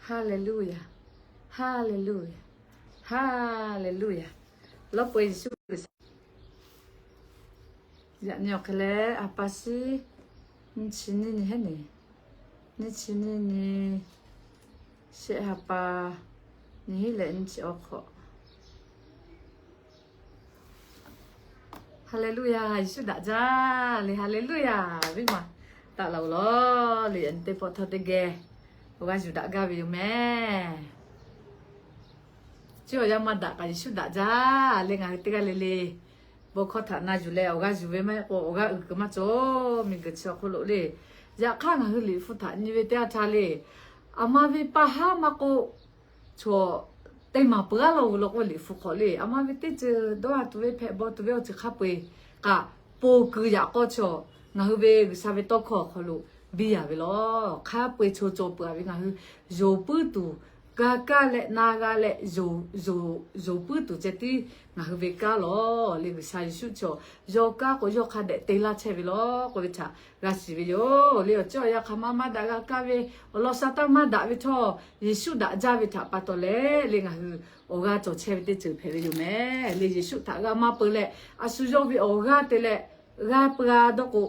Haˍleˍluˆyaˍ. Haˍleˍluˆyaˍ. Haˍleˍluˆyaˍ. Lawˇ peuˬ Yeˍsuˆ Hkriꞈ. Yaꞈ nyi awˬ hk'e leh a pa shiˉ nyiˇ chi nyiˇ nyi heˉ neˍ, nyiˇ chi nyiˇ nyi shehˆ ha pa nyi hiˉ leh nyiˇ chi awˬ hk'awꞈ. Haˍleˍluˆyaˍ. Yeˍsuˆ daꞈ jaˇ le. Haˍleˍluˆyaˍ. Viˉ maˬ taˍ laˬ-oˬ lawˬ le. Yaꞈ nyi teˇ pawˆ htawˇ teˇ geh awˬ g'aˇ yuˬ daꞈ gaˇ ve yoˬ mehˍ. Chi awˬ yanˇ maˇ daꞈ kaꞈ Yeˍsuˆ daꞈ jaˇ le. Ngaˬ hui teˇ g'aˇ le le bon hkawˇ htaꞈ na yuˬ leh awˬ g'aˇ yuˬ ve maˇ heˆ k'o awˬ g'aˇ uiˍ kuiˬ maˇ cawˬ. Miˬguiˬ chi awˬ hk'oˆ lo le. Yaꞈ hk'aˇ ngaˬ hui Liꞈ hpu htaꞈ nyi ve teˇ yanˇ htaˇ le, aˬ ma ve pa haˉ maˇ k'oˆ, chaw teˇ maˬ peuˬ-a law ve law k'o Liꞈ hpu hk'awꞈ le, aˬ ma ve teˇ ceuˬ dawˇ a tuˬ ve hpehꞈ bawˬ tuˬ ve awˬ ceuˬ hk'a peu-eˬ kaꞈ, ponˬ kuiˬ yaꞈ k'aw chaw ngaˬ hui ve G'uiˬsha ve tawˇ hkawˇ awˬ hk'aw lo biˇ yaˍ ve law. Hk'a peu-eˬ chaw cawˬ peuˬ-a ve ngaˬ hui yonˍ puiˉ tuˬ, g'a kaˇ leh na g'a leh yonˍ puiˉ tuˬ ceh tiˉ ngaˬ hui ve kanˉ lawˬ le. G'uiˬsha Yeˍsuˆ chaw yawˇ kanˉ k'o yawˇ hk'a dehꞈ te laˇ chehˇ ve law k'oˆ ve htaꞈ g'a shiˍ ve yoˬ le. Awˬ ceuˬ awˬ yanˇ hk'aˬ ma maˇ daꞈ g'a kaˇ ve, awˬ lawn Saˍtanˍ maˇ daꞈ ve htawˇ Yeˍsuˆ daꞈ jaˇ ve htaꞈ pa taw leh le ngaˬ hui awˬ g'aˇ cawˬ chehˇ ve teˇ ceuˬ hpehꞈ ve yoˬ mehˍ le. Yeˍsuˆ htaꞈ g'a maˇ peu leh a shu yawˇ ve awˬ g'aˇ te leh g'a peu g'a dawˇ k'o,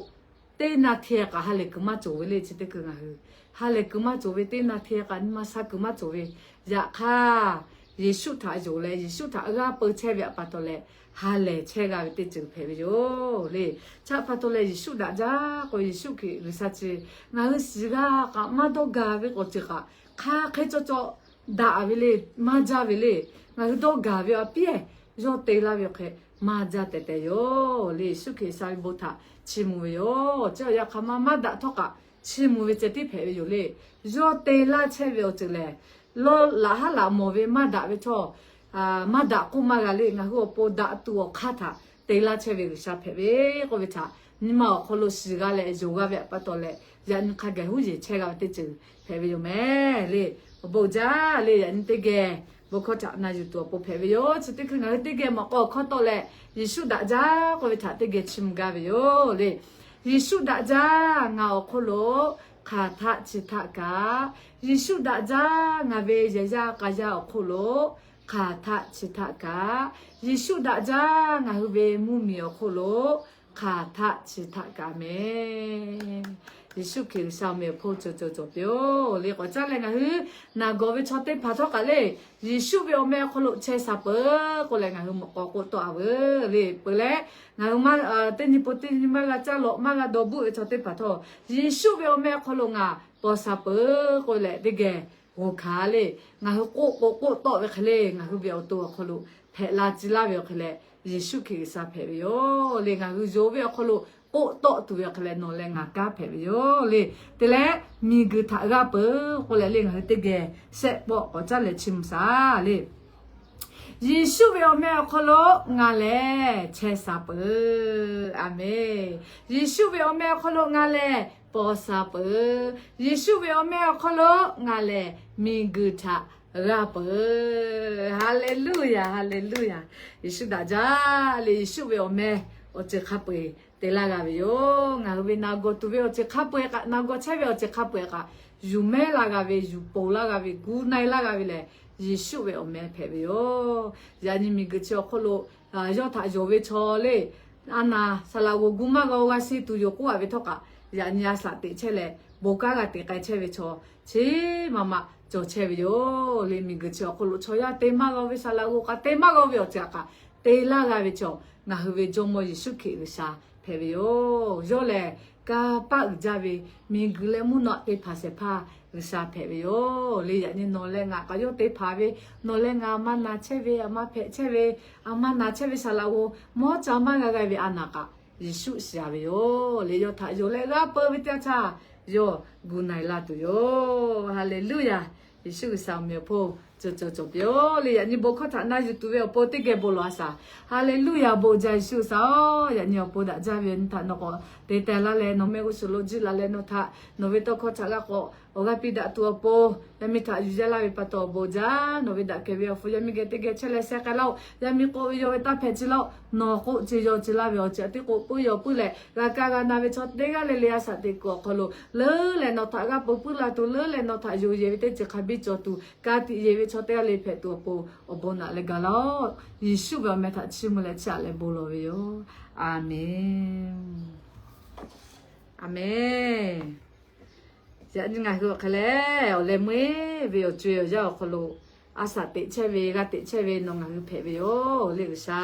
teˇ naˆ hteˇ kaꞈ ha lehˬ kuiˬ maˇ cawˬ ve le. Chi teˇ hkui ngaˬ hui ha lehˬ kuiˬ maˇ cawˬ ve, teˇ naˆ hteˇ kaꞈ nyi ma sha kuiˬ maˇ cawˬ ve, yaꞈ hk'aˇ Yeˍsuˆ htaꞈ yonˍ leh Yeˍsuˆ htaꞈ g'a peu chehˇ ve htaꞈ pa taw leh ha lehˬ chehˇ g'a ve teˇ ceuˬ hpehꞈ ve yoˬ le. Chi htaꞈ pa taw leh Yeˍsuˆ daꞈ jaˇ k'o Yeˍsuˆ Hkriꞈ G'uiˬsha chi ngaˬ hui shiˍ g'a kaꞈ maˇ dawˇ gaˬ ve k'awꞈ ceuˬ kaꞈ hk'a hk'e cawˬ cawˬ daꞈ ve le, maˇ jaˇ ve le. Ngaˬ hui dawˇ gaˬ ve a piˇ-ehˍ yawˇ te laˇ ve awˬ hk'e maˇ jaˇ tehꞈ tehꞈ yoˬ le. Yeˍsuˆ Hkriꞈ G'uiˬsha ve bon htaꞈ chiˇ mvuh ve yoˬ. Chi awˬ yanˇ hk'aˬ ma maˇ daꞈ htawˇ kaꞈ chiˇ mvuh ve ceh tiˉ hpehꞈ ve yoˬ le. Yawˇ te laˇ chehˇ ve awˬ ceuˬ lehˬ, lawˇ laꞈ haˉ laꞈ mawˬ ve maˇ daꞈ ve htawˇ, maˇ daꞈ k'oˆ maˇ g'a le. Ngaˬ hui awˬ pon daꞈ tuˬ awˬ hk'aˇ htaꞈ te laˇ chehˇ ve G'uiˬsha hpehꞈ ve k'oˆ ve htaꞈ nyi ma awˬ hk'aw lo shiˍ g'a leh yonˍ g'a ve pa taw leh yaꞈ nyi hk'a gaˬ huˉ yeˬ chehˇ g'a ve teˇ ceuˬ hpehꞈ ve yoˬ mehˍ le. Awˬ bon jaˇ le. Yaꞈ nyi teˇ geh bon hkawˇ htaꞈ na yuˬ tuˬ awˬ pon hpehꞈ ve yoˬ. Chi teˇ hkui ngaˬ hui teˇ geh maꞈ k'aw awˬ hkawˇ tawˆ leh Yeˍsuˆ daꞈ jaˇ k'oˆ ve htaꞈ teˇ geh chiˇ mvuh gaˇ ve yoˬ le. Yeˍsuˆ daꞈ jaˇ ngaˬ awˬ hk'oˆ lo hk'aˬ htaˆ chi htaˆ kaꞈ, Yeˍsuˆ daꞈ jaˇ ngaˬ ve yehˬ yaˇ k'a yaˇ awˬ hk'oˆ lo hk'aˬ htaˆ chi htaˆ kaꞈ, Yeˍsuˆ daꞈ jaˇ ngaˬ hui ve mvuhˇmiˬ awˬ hk'oˆ lo hk'aˬ htaˆ chi htaˆ kaꞈ mehˍ. Yeˍsuˆ Hkriꞈ G'uiˬsha awˬ meh awˬ hponˇ cawˬ cawˬ cawˬ piˇ-oˬ le. K'awꞈ caˉ leh ngaˬ hui naˬ gawˬ ve chaw teˇ hpaˍ htawˇ kaꞈ le, Yeˍsuˆ ve awˬ meh awˬ hk'aw lo chehˇ sha peuˬ k'oˆ leh ngaˬ hui maꞈ k'aw k'oˆ tawˆ-a veuˬ le. Peuˬ leh ngaˬ hui teˇ nyi pon teˇ nyi maˇ g'a caˇ lawꞈ maˇ g'a dawˬ buˆ ve chaw teˇ hpaˍ htawˇ, Yeˍsuˆ ve awˬ meh awˬ hk'aw lo ngaˬ paw sha peuˬ k'oˆ leh teˇ geh g'awˬ hkanˍ le. Ngaˬ hui k'oˆ k'o k'oˆ tawˆ ve hk'e le, ngaˬ hui ve awˬ to awˬ hk'aw lo hpehꞈ la ci laˇ ve awˬ hk'e leh, Yeˍsuˆ Hkriꞈ G'uiˬsha hpehꞈ ve yoˬ le. Ngaˬ hui yonˍ ve awˬ hk'aw lo k'oˆ tawˆ tuˬ ve awˬ hk'e leh nawˬ leh ngaˬ kanˉ hpehꞈ ve yoˬ le. Te leh miˬguiˬ htaꞈ g'a peuˬ k'oˆ leh le, ngaˬ hui teˇ geh shehˆ pawˆ k'awꞈ caˉ leh chiˇ mvuh shaˍ le. Yeˍsuˆ ve awˬ meh awˬ hk'aw lo ngaˬ lehˬ chehˇ sha peuˬ. A menˬ. Yeˍsuˆ ve awˬ meh awˬ hk'aw lo ngaˬ lehˬ paw sha peuˬ. Yeˍsuˆ ve awˬ meh awˬ hk'aw lo ngaˬ lehˬ miˬguiˬ htaꞈ g'a peuˬ. Haˍleˍluˆyaˍ, haˍleˍluˆyaˍ. Yeˍsuˆ daꞈ jaˇ le. Yeˍsuˆ ve awˬ meh awˬ ceuˬ hk'a peu-eˬ te laˇ g'a ve yoˬ. Ngaˬ hui ve na gawˬ tuˬ ve awˬ ceuˬ hk'a peu-eˬ kaꞈ, na gawˬ chehˇ ve awˬ ceuˬ hk'a peu-eˬ kaꞈ, yuˬ mehˉ laˇ g'a ve, yuˬ ponˬ laˇ g'a ve, gu na-e laˇ g'a ve lehˬ, Yeˍsuˆ ve awˬ meh hpehꞈ ve yoˬ. Yaꞈ nyi miˬguiˬ chi awˬ hk'oˆ lo yawˇ htaꞈ yonˍ ve chaw le, a naˍ saˍ laꞈ g'oˍ gu maˇ g'a-o, g'a se tuˬ yoˬ k'oˆ-a ve htawˇ kaꞈ, yaꞈ nyi a shaꞈ teꞈ chehˇ leh bon kanˉ g'a te k'ai chehˇ ve chaw chi maˇ maˇ cawˬ chehˇ ve yoˬ le. Miˬguiˬ chi awˬ hk'oˆ lo chaw yaˇ te maˇ g'a-o ve, saˍ laꞈ g'oˍ k'a te maˇ g'a-o ve awˬ ceuˬ kaꞈ te laˇ g'a ve chaw, ngaˬ hui ve Jawˇmawˇ Yeˍsuˆ Hkriꞈ G'uiˬsha hpehꞈ ve yoˬ. Yawˇ lehˬ kanˇ paˆ uiˍ jaˇ ve miˬguiˬ leh mvuhˇ naw te hpanˍ shehˍ hpaˇ G'uiˬsha hpehꞈ ve yoˬ le. Yaꞈ nyi nawˬ leh ngaˬ k'aꞈ yawˇ te hpanˍ ve, nawˬ leh ngaˬ a ma na chehˇ ve, a ma hpehꞈ chehˇ ve, a ma na chehˇ ve saˍ laꞈ g'oˍ mawˇ ca maˇ g'a g'a ve a naˍ kaꞈ, Yeˍsuˆ shiˍ-a ve yoˬ le. Yawˇ htaꞈ yonˍ leh g'a peuˬ ve teˇ yanˇ htaˇ, yawˇ gu na-e laˇ tuˬ yoˬ. Haˍleˍluˆyaˍ. Yeˍsuˆ G'uiˬsha awˬ meh awˬ hponˇ cawˬ cawˬ cawˬ piˇ-oˬ le. Yaꞈ nyi bon hkawˇ htaꞈ na yuˬ tuˬ ve awˬ pon teˇ geh bon lawˬ a shaˍ. Haˍleˍluˇyaˍ, bon jaˇ Yeˍsuˆ G'uiˬsha-oˬ. Yaꞈ nyi awˬ pon daꞈ jaˇ ve nyi htaꞈ nawˬ k'awꞈ te teh laˇ leh, nawˬ mehˆ g'uˇ suhˍ lo jiˆ la leh nawˬ htaꞈ nawˬ ve tawˇ hkawˇ htaꞈ g'a k'awꞈ awˬ g'aˇ piˇ daꞈ tuˬ awˬ pon yaˇ miˇ htaꞈ yuˬ jaˇ laˇ ve pa taw awˬ bon jaˇ. Nawˬ ve daꞈ kehˬ ve awˬ hpu yaˇ miˇ geh teˇ geh chehˇ leh sheh k'ai laˇ-oˆ. Yaˇ miˇ k'oˆ ve yawˇ ve taˇ hpehꞈ chi laˇ-oˆ. Nawˬ k'oˆ chi yaw chi laˇ ve awˬ ceuˬ teˇ k'oˆ puiˉ yaw puiˉ leh g'a kaˇ g'a na ve chaw teˇ g'aˇ le le a shaꞈ teꞈ kuiˬ awˬ hk'aw lo leuˉ leh nawˬ htaꞈ g'a peu puiˉ la tuˬ, leuˉ leh nawˬ htaꞈ yonˍ yehˬ ve teˇ ceuˬ hk'a biˇ cawˬ tuˬ, ka tiꞈ yeˬ ve chaw teˇ g'aˇ le hpehꞈ tuˬ awˬ pon awˬ bon naꞈ leh gaˬ laˇ-oˆ. Yeˍsuˆ ve awˬ meh htaꞈ chiˇ mvuh leh chiˇ aꞈ leh bon lawˬ ve yoˬ. A menˬ. A menˬ. Yaꞈ nyi ngaˬ hui awˬ hk'e leh awˬ leh meuˇ-eˬ ve awˬ co-e awˬ yanˇ awˬ hk'aw lo a shaꞈ teꞈ chehˇ ve, g'a teꞈ chehˇ ve nawˬ ngaˬ hui hpehꞈ ve yoˬ le. G'uiˬsha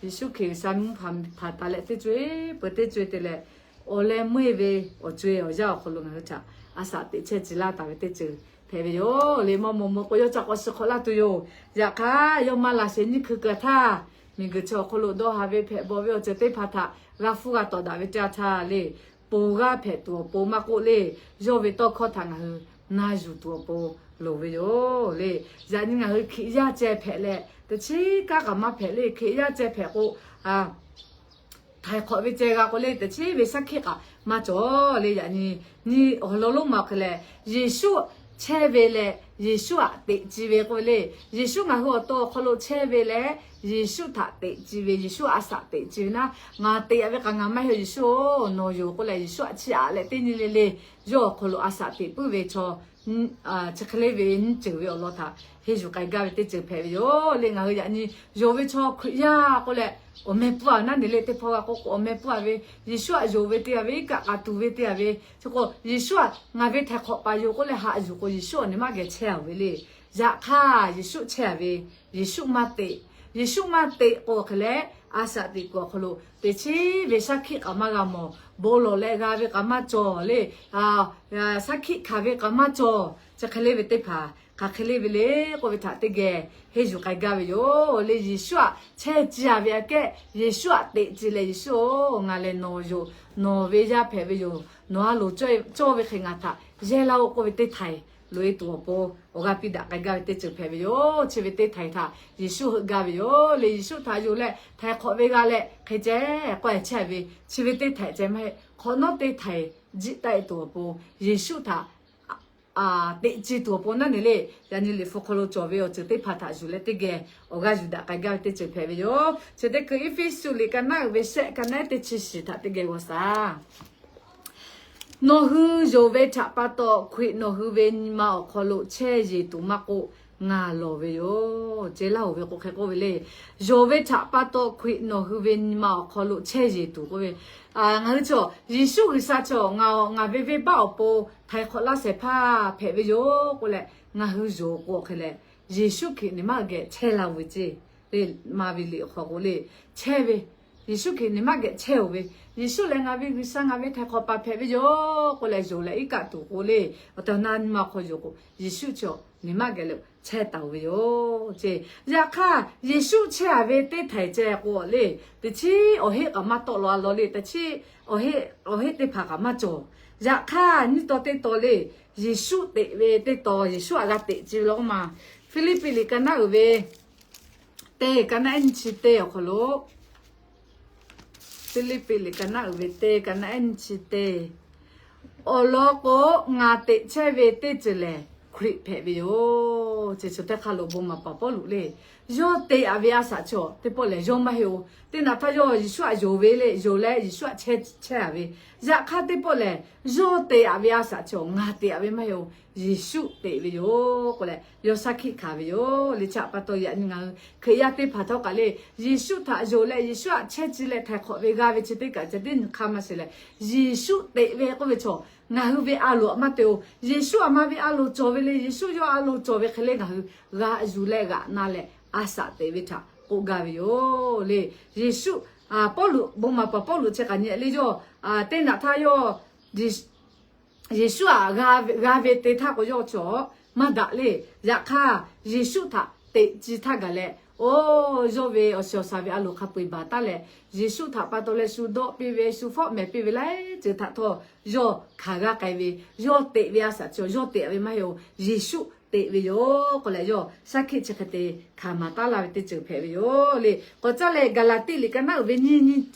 Yeˍsuˆ Hkriꞈ G'uiˬsha mvuhˇ hpanˍ taˍ leh teˇ co-e peuˬ teˇ co-e te leh, awˬ leh meuˇ-eˬ ve awˬ co-e awˬ yanˇ awˬ hk'aw lo ngaˬ hui htaꞈ a shaꞈ teꞈ chehˇ ci laˇ taˍ ve teˇ ceuˬ hpehꞈ ve yoˬ le. Maˇ maw maw k'o yawˇ ca k'awꞈ shiˍ hk'awꞈ laˇ tuˬ yoˬ. Yaꞈ hk'aˇ yawˇ maˇ laˬ sheˍ nyiˇ hkui kaꞈ htaˇ, miˬguiˬ chi awˬ hk'aw lo dawˇ haˍ ve hpehꞈ bawˬ ve awˬ ceuˬ teˇ hpaˍ htaꞈ g'a hpuˇ g'a tawˍ daꞈ ve teˇ yanˇ htaˇ le, ponˬ g'aˇ hpehꞈ tuˬ awˬ pon maˇ k'oˆ le, yawˇ ve tawˇ hkawˇ htaꞈ ngaˬ hui na yuˬ tuˬ awˬ pon loˍ ve yoˬ le. Yaꞈ nyi ngaˬ hui Hkriꞈ yaˇ ceh hpehꞈ leh teˇ chiˉ kaˉ kaꞈ maˇ hpehꞈ le. Hkriꞈ yaˇ ceh hpehꞈ k'o, htaiˍ hk'awꞈ ve ceh g'a k'o le, teˇ chiˉ ve shaˉ hkiˆ kaꞈ maˇ cawˬ le. Yaꞈ nyi nyi awˬ lawn lonˉ ma hk'e leh, Yeˍsuˆ chehˇ ve leh Yeˍsuˆ htaꞈ teꞈ ci ve k'oˆ ve le. Yeˍsuˆ ngaˬ hui awˬ to awˬ hk'aw lo chehˇ ve leh Yeˍsuˆ htaꞈ teꞈ ci ve, Yeˍsuˆ a shaꞈ teꞈ ci ve naˉ, ngaˬ teꞈ-a ve kaꞈ ngaˬ maˇ heˆ-oˬ, Yeˍsuˆ-oˬ, nawˬ yoˬ k'oˆ leh Yeˍsuˆ htaꞈ chiˇ aꞈ leh teˇ nyi le le yawˇ awˬ hk'aw lo a shaꞈ teꞈ puiˉ ve chaw chi hk'e le ve nyiˇ ceuˬ ve awˬ lawn htaꞈ henˇ yuˬ k'ai gaˇ ve teˇ ceuˬ hpehꞈ ve yoˬ le. Ngaˬ hui yaꞈ nyi yonˍ ve chaw Hkriꞈ yaˇ k'oˆ leh awˬ meh pfuhˇ-a naˉ ne le, teˇ hpawˇ g'a k'oˆ k'o awˬ meh pfuhˇ-a ve, Yeˍsuˆ htaꞈ yonˍ ve te-a ve, iˉ kaˆ k'a tuˬ ve te-a ve, chi k'o Yeˍsuˆ htaꞈ ngaˬ ve htaiˍ hk'awꞈ paˍ yoˬ k'oˆ leh haꞈ yuˬ k'o Yeˍsuˆ awˬ ne maˇ geh chehˇ-a ve le. Yaꞈ hk'aˇ Yeˍsuˆ chehˇ-a ve, Yeˍsuˆ maˇ teꞈ. Yeˍsuˆ maˇ teꞈ k'o hk'e leh a shaꞈ teꞈ kuiˬ awˬ hk'aw lo teˇ chiˉ ve shaˉ hkiˆ kaꞈ maˇ g'a mawˬ, bon lawˬ leh g'a ve kaꞈ maˇ cawˬ le. Shaˉ hkiˆ hkanˍ ve kaꞈ maˇ cawˬ. Chi hk'e le ve teˇ hpaˍ hk'aˬ hk'e le ve le k'oˆ ve htaꞈ teˇ geh henˇ yuˬ k'ai gaˇ ve yoˬ le. Yeˍsuˆ htaꞈ chehˇ ci-a ve aꞈ kehˉ Yeˍsuˆ htaꞈ teꞈ ci leh, Yeˍsuˆ-oˬ, ngaˬ lehˬ nawˬ yoˬ, nawˬ ve yaˇ hpehꞈ ve yoˬ, nawˬ a loˍ cawˇ ve hk'e ngaˬ htaꞈ yehˇ laˇ-oˆ k'oˆ ve teˇ htaiˍ loꞈ-e tuˬ awˬ pon awˬ g'aˇ piˇ daꞈ k'ai gaˇ ve teˇ ceuˬ hpehꞈ ve yoˬ. Chi ve teˇ htaiˍ htaꞈ Yeˍsuˆ heuˆ gaˇ ve yoˬ le. Yeˍsuˆ htaꞈ yonˍ leh htaiˍ hk'awꞈ ve g'a leh hk'e ceh k'awehˬ chehˇ ve, chi ve teˇ htaiˍ ceh maˇ heˆ. Hk'awꞈ nawˉ teˇ htaiˍ jiˆ taˆ-e tuˬ awˬ pon Yeˍsuˆ htaꞈ teꞈ ci tuˬ awˬ pon naˉ ne le. Yaꞈ nyi liꞈ hpu hk'aw lo cawˬ ve awˬ ceuˬ teˇ hpaˍ htaꞈ yuˬ leh teˇ geh awˬ g'aˇ yuˬ daꞈ k'ai gaˇ ve teˇ ceuˬ hpehꞈ ve yoˬ. Chi teˇ hkui Eˇfeˇsuꞈ liꞈ ka naˉ uiˍ ve shehˆ ka naˉ ehˉ teˇ chi shiˍ htaꞈ teˇ geh g'aw shaˍ. Nawˬ hui yonˍ ve htaꞈ pa taw Hkriꞈ nawˬ hui ve nyi ma awˬ hk'aw lo chehˇ yeˬ tuˬ maˇ k'oˆ, ngaˬ lawˬ ve yoˬ. Ceh laˇ-oˬ ve k'o hk'e k'oˆ ve le. Yonˍ ve htaꞈ pa taw Hkriꞈ nawˬ hui ve nyi ma awˬ hk'aw lo chehˇ yeˬ tuˬ k'oˆ ve, ngaˬ hui chaw Yeˍsuˆ G'uiˬsha chaw ngaˬ ngaˬ ve venˇbaˆ awˬ pon htaiˍ hk'awꞈ laˇ shehˍ hpaˇ hpehꞈ ve yoˬ k'oˆ leh ngaˬ hui yonˍ k'o hk'e leh, Yeˍsuˆ Hkriꞈ neˬ maˇ geh chehˇ la-o ve ceˇ le. Ma ve liꞈ awˬ hk'aw k'o le, chehˇ ve, Yeˍsuˆ Hkriꞈ neˬ maˇ geh chehˇ-oˬ ve, Yeˍsuˆ lehˬ ngaˬ ve G'uiˬsha ngaˬ ve htaiˍ hk'awꞈ paˍ hpehꞈ ve yoˬ k'oˆ leh yonˍ leh iˉ kaˆ tuˬ k'o le, awˬ tehˬ awˬ na nyi ma hk'aw yonˍ k'o Yeˍsuˆ chaw neˬ maˇ geh le chehˇ taˍ-oˬ ve yoˬ ceˇ. Yaꞈ hk'aˇ Yeˍsuˆ chehˇ-a ve teˇ htaiˍ ceh k'o le, teˇ chiˉ awˬ heˆ kaꞈ maˇ tawˆ la-a law le, teˇ chiˉ awˬ heˆ teˇ hpaˍ kaꞈ maˇ cawˬ. Yaꞈ hk'aˇ nyiˇ taw teˇ taw le, Yeˍsuˆ teꞈ ve teˇ taw, Yeˍsuˆ htaꞈ g'a teꞈ ci ve law k'oˆ ma. Hpiˇliˇpiˆ liꞈ ka naˉ uiˍ ve teˇ ka naˉ ehˉ nyiˇ chi teˇ awˬ hk'aw lo, Hpiˇliˇpiˆ liꞈ ka naˉ uiˍ ve teˇ ka naˉ ehˉ nyiˇ chi teˇ, awˬ lawn k'o, ngaˬ teꞈ chehˇ ve teˇ ceuˬ lehˬ Hkriꞈ hpehꞈ ve yoˬ. Chi chi teˇ hk'aˇ lo bon maˍ paˍ Pawˇluꞈ le, yawˇ teꞈ-a ve a shaꞈ chaw teˇ pawˆ lehˬ yawˇ maˇ heˆ-oˬ. Teˇ naꞈ htaˇ yawˇ Yeˍsuˆ htaꞈ yonˍ ve le, yonˍ leh Yeˍsuˆ htaꞈ chehˇ chehˇ-a ve. Yaꞈ hk'aˇ teˇ pawˆ lehˬ yawˇ teꞈ-a ve a shaꞈ chaw ngaˬ teꞈ-a ve maˇ heˆ-oˬ. Yeˍsuˆ teꞈ ve yoˬ k'oˆ leh yawˇ shaˉ hkiˆ hkanˍ ve yoˬ le. Chi htaꞈ pa taw yaꞈ nyi ngaˬ hui Hkriꞈ yaˇ teˇ hpaˍ htawˇ kaꞈ le, Yeˍsuˆ htaꞈ yonˍ leh Yeˍsuˆ htaꞈ chehˇ ci leh htaiˍ hk'awꞈ ve g'a ve chi teˇ kaꞈ ca teˇ nyi hk'aˇ maˇ shiˍ leh, Yeˍsuˆ teꞈ ve k'oˆ ve chaw ngaˬ hui ve a loˍ htaꞈ maˇ te-o. Yeˍsuˆ a ma ve a loˍ cawˬ ve le, Yeˍsuˆ yawˇ a loˍ cawˬ ve hk'e le ngaˬ hui g'aꞈ yuˬ leh g'aꞈ na leh a shaꞈ teꞈ ve htaꞈ k'oˆ gaˇ ve yoˬ le. Yeˍsuˆ, Pawˇluꞈ, bon maˍ paˍ Pawˇluꞈ chi hk'aˬ nyi le, yawˇ teˇ naꞈ htaˇ yawˇ Yeˍsuˆ htaꞈ g'a ve te htaˇ k'o yawˇ chaw maˇ daꞈ le. Yaꞈ hk'aˇ Yeˍsuˆ htaꞈ teꞈ ci htaˇ gaˬ leh, oˇ yawˇ ve awˬ shiˍ awˬ shaˍ ve a loˍ hk'a peu-eˬ baˬ taˉ leh, Yeˍsuˆ htaꞈ pa taw leh shu dawˆ piˇ ve, shu fawˆ mehˍ piˇ ve laiˉ ceuˬ htaꞈ htawˇ yawˇ hkanˍ g'aˇ k'ai ve, yawˇ teꞈ ve a shaꞈ chaw yawˇ teꞈ ve maˇ heˆ-oˬ. Yeˍsuˆ teꞈ ve yoˬ k'oˆ leh, yawˇ shaˉ hkiˆ chi hk'e te hkanˍ maˍ taˉ laˇ ve teˇ ceuˬ hpehꞈ ve yoˬ le. K'awꞈ caˇ leh Gaˍlaˍtiˆ liꞈ ka naˉ uiˍ ve nyiˇ,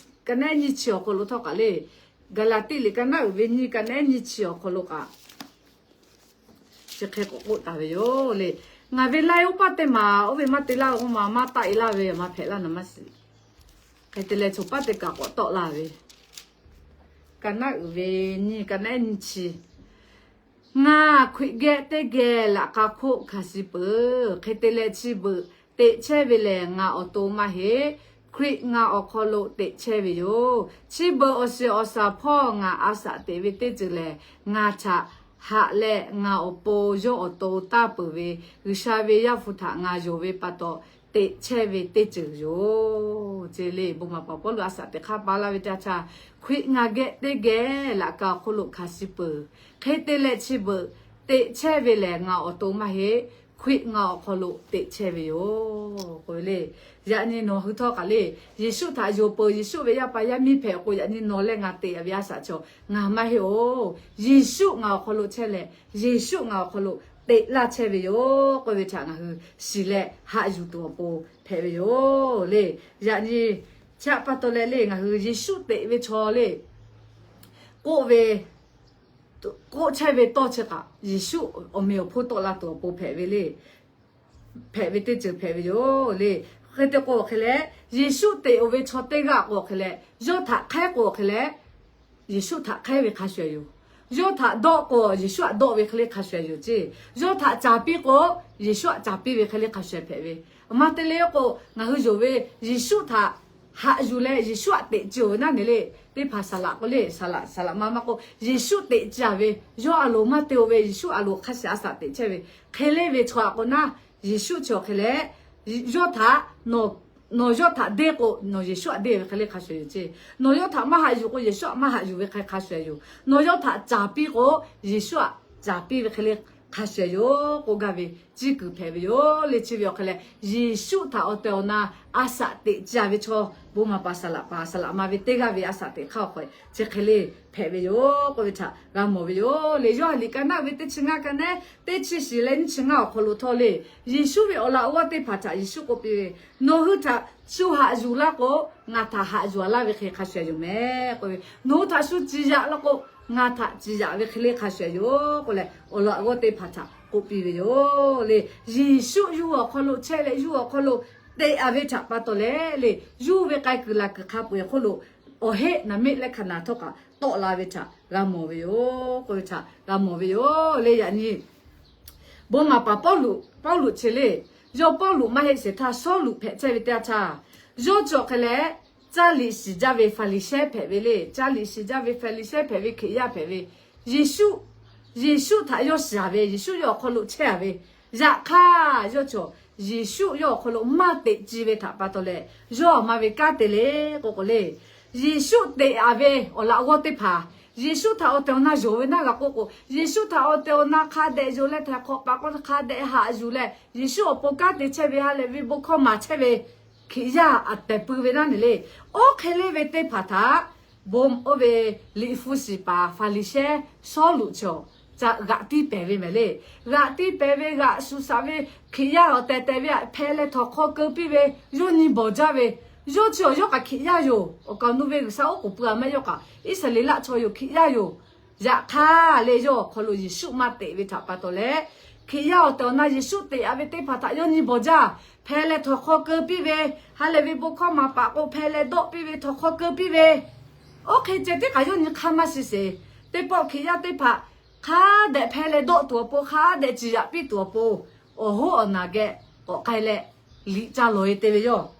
ka naˉ nyiˇ chi awˬ hk'aw lo htawˇ kaꞈ le, Gaˍlaˍtiˆ liꞈ ka naˉ uiˍ ve nyiˇ, ka naˉ nyiˇ chi awˬ hk'aw lo kaꞈ chi hk'e k'awꞈ k'oˆ taˍ ve yoˬ le. Ngaˬ ve laiˉ oˇ paˆ teˇ maˬ oˇ ve maˇ te laˇ ve k'o, maˇ taˆ e laˇ ve maˇ hpehꞈ laˇ naˍ maˇ shiˍ. Hk'e te leh, choˬ paˆ teˇ kaꞈ k'awꞈ tawˆ la ve, ka naˉ uiˍ ve nyiˇ, ka naˉ nyiˇ chi. Ngaˬ Hkriꞈ geh teˇ geh laꞈ ka hk'oˆ hkanˍ suh peuˬ. Hk'e te leh, chi beuꞈ teꞈ chehˇ ve lehˬ ngaˬ awˬ to maˇ heˆ. Hkriꞈ ngaˬ awˬ hk'aw lo teꞈ chehˇ ve yoˬ. Chi beuꞈ awˬ shiˍ awˬ shaˍ hpawˇ ngaˬ a shaꞈ teꞈ ve teˇ ceuˬ lehˬ, ngaˬ htaꞈ haꞈ leh ngaˬ awˬ pon yawˇ awˬ to tanˇ peuˬ ve G'uiˬsha ve Yaˇ hpu htaꞈ ngaˬ yonˍ ve pa taw teꞈ chehˇ ve teˇ ceuˬ yoˬ. Ceˇ le, bon maˍ paˍ Pawˇluꞈ a shaꞈ teꞈ hk'aˇ pa laˇ ve teˇ yanˇ htaˇ, Hkriꞈ ngaˬ geh teˇ geh laꞈ ka awˬ hk'oˆ lo hkanˍ suh peuˬ. Hk'e te leh, chi beuꞈ teꞈ chehˇ ve lehˬ ngaˬ awˬ to maˇ heˆ. Hkriꞈ ngaˬ awˬ hk'aw lo teꞈ chehˇ ve yoˬ k'oˆ ve le. Yaꞈ nyi nawˬ hui htawˇ kaꞈ le, Yeˍsuˆ htaꞈ yonˍ peuˬ, Yeˍsuˆ ve yaˇ pa yaˇ miˇ hpehꞈ k'o, yaꞈ nyi nawˬ leh ngaˬ teꞈ ve a shaꞈ chaw ngaˬ maˇ heˆ-oˬ. Yeˍsuˆ ngaˬ awˬ hk'aw lo chehˇ leh, Yeˍsuˆ ngaˬ awˬ hk'aw lo teꞈ laˇ chehˇ ve yoˬ k'oˆ ve htaꞈ ngaˬ hui shiˍ leh haꞈ yuˬ tuˬ awˬ pon hpehꞈ ve yoˬ le. Yaꞈ nyi chi htaꞈ pa taw leh le, ngaˬ hui Yeˍsuˆ teꞈ ve chaw le k'oˆ ve, k'oˆ chehˇ ve tawˇ chi kaꞈ Yeˍsuˆ awˬ meꞈ awˬ hponˇ tawˆ la tuˬ awˬ pon hpehꞈ ve le. Hpehꞈ ve teˇ ceuˬ hpehꞈ ve yoˬ le. Hk'e te k'o hk'e leh, Yeˍsuˆ teꞈ-oˬ ve chaw teˇ g'aˇ k'o hk'e leh, yawˇ htaꞈ hk'aiˉ k'o hk'e leh, Yeˍsuˆ htaꞈ hk'aiˉ ve hk'a shuˍ shuˍ yoˬ. Yawˇ htaꞈ dawˆ k'o Yeˍsuˆ htaꞈ dawˆ ve hk'e le hk'a shuˍ shuˍ yoˬ ceˇ. Yawˇ htaꞈ caˍ piˇ k'o Yeˍsuˆ htaꞈ caˍ piˇ ve hk'e le hk'a shuˍ shuˍ hpehꞈ ve. Aˬ ma te le k'o, ngaˬ hui yonˍ ve Yeˍsuˆ htaꞈ haꞈ yuˬ leh Yeˍsuˆ htaꞈ teꞈ ciˇ-oˬ ve naˉ ne le, teˇ hpaˍ saˍ laꞈ k'o le, saˍ laꞈ saˍ laꞈ ma maˇ k'o, Yeˍsuˆ teꞈ ciˇ ve, yawˇ a loˍ maˇ te-o ve, Yeˍsuˆ a loˍ hk'a shuˍ a shaꞈ teꞈ chehˇ ve hk'e le ve chaw aꞈ k'o naˉ, Yeˍsuˆ chi awˬ hk'e leh, yawˇ htaꞈ nawˬ yawˇ htaꞈ deˇ k'o nawˬ Yeˍsuˆ htaꞈ deˇ ve hk'e le hk'a shuˍ shuˍ yoˬ ceˇ. Nawˬ yawˇ htaꞈ maˇ haꞈ yuˬ k'o Yeˍsuˆ htaꞈ maˇ haꞈ yuˬ ve hk'e le hk'a shuˍ shuˍ yoˬ. Nawˬ yawˇ htaꞈ caˍ piˇ k'o Yeˍsuˆ htaꞈ caˍ piˇ ve hk'e le hk'a shuˍ shuˍ yoˬ k'oˆ gaˇ ve, ciˇ kuiˬ hpehꞈ ve yoˬ le. Chi ve awˬ hk'e leh, Yeˍsuˆ htaꞈ awˬ tehˬ awˬ na a shaꞈ teꞈ ciˇ ve chaw, bon maˍ paˍ saˍ laꞈ paˍ saˍ laꞈ ma ve teˇ g'aˇ ve a shaꞈ teꞈ hk'aˇ awˬ hk'aw chi hk'e le hpehꞈ ve yoˬ k'oˆ ve htaꞈ g'a mawˬ ve yoˬ le. Yawˇ ha liꞈ ka naˉ ve teˇ chi ngaˇ ka nehˉ, teˇ chi shiˍ leh nyiˇ chi ngaˇ awˬ hk'aw lo htawˇ le, Yeˍsuˆ ve awˬ laꞈ g'awˇ teˇ hpaˍ htaꞈ Yeˍsuˆ k'oˆ piˇ ve, nawˬ hui htaꞈ shu haꞈ yuˬ laˇ k'o, ngaˬ htaꞈ haꞈ yuˬ a laˇ ve hk'e hk'a shuˍ shuˍ yoˬ mehˍ k'oˆ ve. Nawˬ hui htaꞈ shu ciˍ yaꞈ laˇ k'o, ngaˬ htaꞈ ciˍ yaꞈ ve hk'e le hk'a shuˍ shuˍ yoˬ k'oˆ leh, awˬ laꞈ g'awˇ teˇ hpaˍ htaꞈ k'oˆ piˇ ve yoˬ le. Yeˍsuˆ yawˇ hui awˬ hk'aw lo chehˇ leh yawˇ hui awˬ hk'aw lo teꞈ a ve htaꞈ pa taw leh le, yawˇ hui ve k'ai kuiˬ laˬ kuiˬ hk'a peu-eˬ hk'oˆ lo awˬ heˆ naˍ miˆ leh hkaˍ naˍ htawˇ kaꞈ tawˆ la ve htaꞈ g'a mawˬ ve yoˬ k'oˆ ve htaꞈ g'a mawˬ ve yoˬ le. Yaꞈ nyi bon maˍ paˍ Pawˇluꞈ, Pawˇluꞈ chi le, yawˇ Pawˇluꞈ maˇ heˆ sheˍ htaˇ Sawˉluꞈ hpehꞈ chehˇ ve teˇ yanˇ htaˇ, yawˇ chi awˬ hk'e leh caˇ liꞈ shiˍ jaˇ ve Hpaˍriˍsehˇ hpehꞈ ve le. Caˇ liꞈ shiˍ jaˇ ve Hpaˍriˍsehˇ hpehꞈ ve, Hkriꞈ yaˇ hpehꞈ ve, Yeˍsuˆ, Yeˍsuˆ htaꞈ yawˇ shiˍ ve, Yeˍsuˆ yawˇ awˬ hk'aw lo chehˇ ve, yaꞈ hk'aˇ yawˇ chi Yeˍsuˆ yawˇ awˬ hk'aw lo maˇ teꞈ ciˇ ve htaꞈ pa taw leh, yawˇ aˬ ma ve kanˉ te le k'oˆ k'o le, Yeˍsuˆ teꞈ a ve awˬ laꞈ g'awˇ teˇ hpaˍ, Yeˍsuˆ htaꞈ awˬ tehˬ awˬ na yonˍ ve naˉ g'a k'oˆ k'o, Yeˍsuˆ htaꞈ awˬ tehˬ awˬ na hk'a dehꞈ yonˍ leh htaiˍ hk'awꞈ paˍ k'o hk'a dehꞈ haꞈ yuˬ leh Yeˍsuˆ awˬ pon kanˉ te chehˇ ve, ha lehˬ ve bon hkawˇ maˍ chehˇ ve Hkriꞈ yaˇ aꞈ tehˬ pui ve naˉ ne le. Oˇ hk'e le ve teˇ hpaˍ htaꞈ bon oˇ ve liꞈ hpu shiˍ paˍ Hpaˍriˍsehˇ Sawˉluꞈ chi awˬ g'aꞈ tiˇ pehˍ ve mehˍ le. G'aꞈ tiˇ pehˍ ve, g'aꞈ shuˍ shaꞈ ve, Hkriꞈ yaˇ awˬ tehˬ tehˬ ve htaꞈ hpeh leh htawnˍ hk'aw keu piˇ ve, yawˇ nyi bawˬ jaˇ ve, yawˇ chi awˬ yawˇ kaꞈ Hkriꞈ yaˇ yoˬ. Awˬ kaˍ awˬ nu ve G'uiˬsha oˉ k'oˍ pui a maˇ yawˇ kaꞈ Iˉsaˍreˍlaˆ chaw yoˬ, Hkriꞈ yaˇ yoˬ. Yaꞈ hk'aˇ le, yawˇ awˬ hk'aw lo Yeˍsuˆ maˇ teꞈ ve htaꞈ pa taw leh, Hkriꞈ yaˇ awˬ tehˬ awˬ na Yeˍsuˆ teꞈ a ve teˇ hpaˍ htaꞈ yawˇ nyi bawˬ jaˇ. Hpeh leh htawnˍ hk'aw keu piˇ ve, ha lehˬ ve bon hkawˇ maˍ paˍ k'o hpeh leh dawˆ piˇ ve, htawnˍ hk'aw keu piˇ ve, oˇ hk'e ceh tiˉ kaꞈ yawˇ nyi hk'aˇ maˇ shiˍ sheˍ. Teˇ pawˆ Hkriꞈ yaˇ teˇ hpaˍ hk'a dehꞈ hpeh leh dawˆ tuˬ awˬ pon, hk'a dehꞈ ciˍ yaꞈ piˇ tuˬ awˬ pon, awˬ hoˉ awˬ naˬ geh k'awꞈ k'ai leh liꞈ ca lawˬ e te ve yoˬ.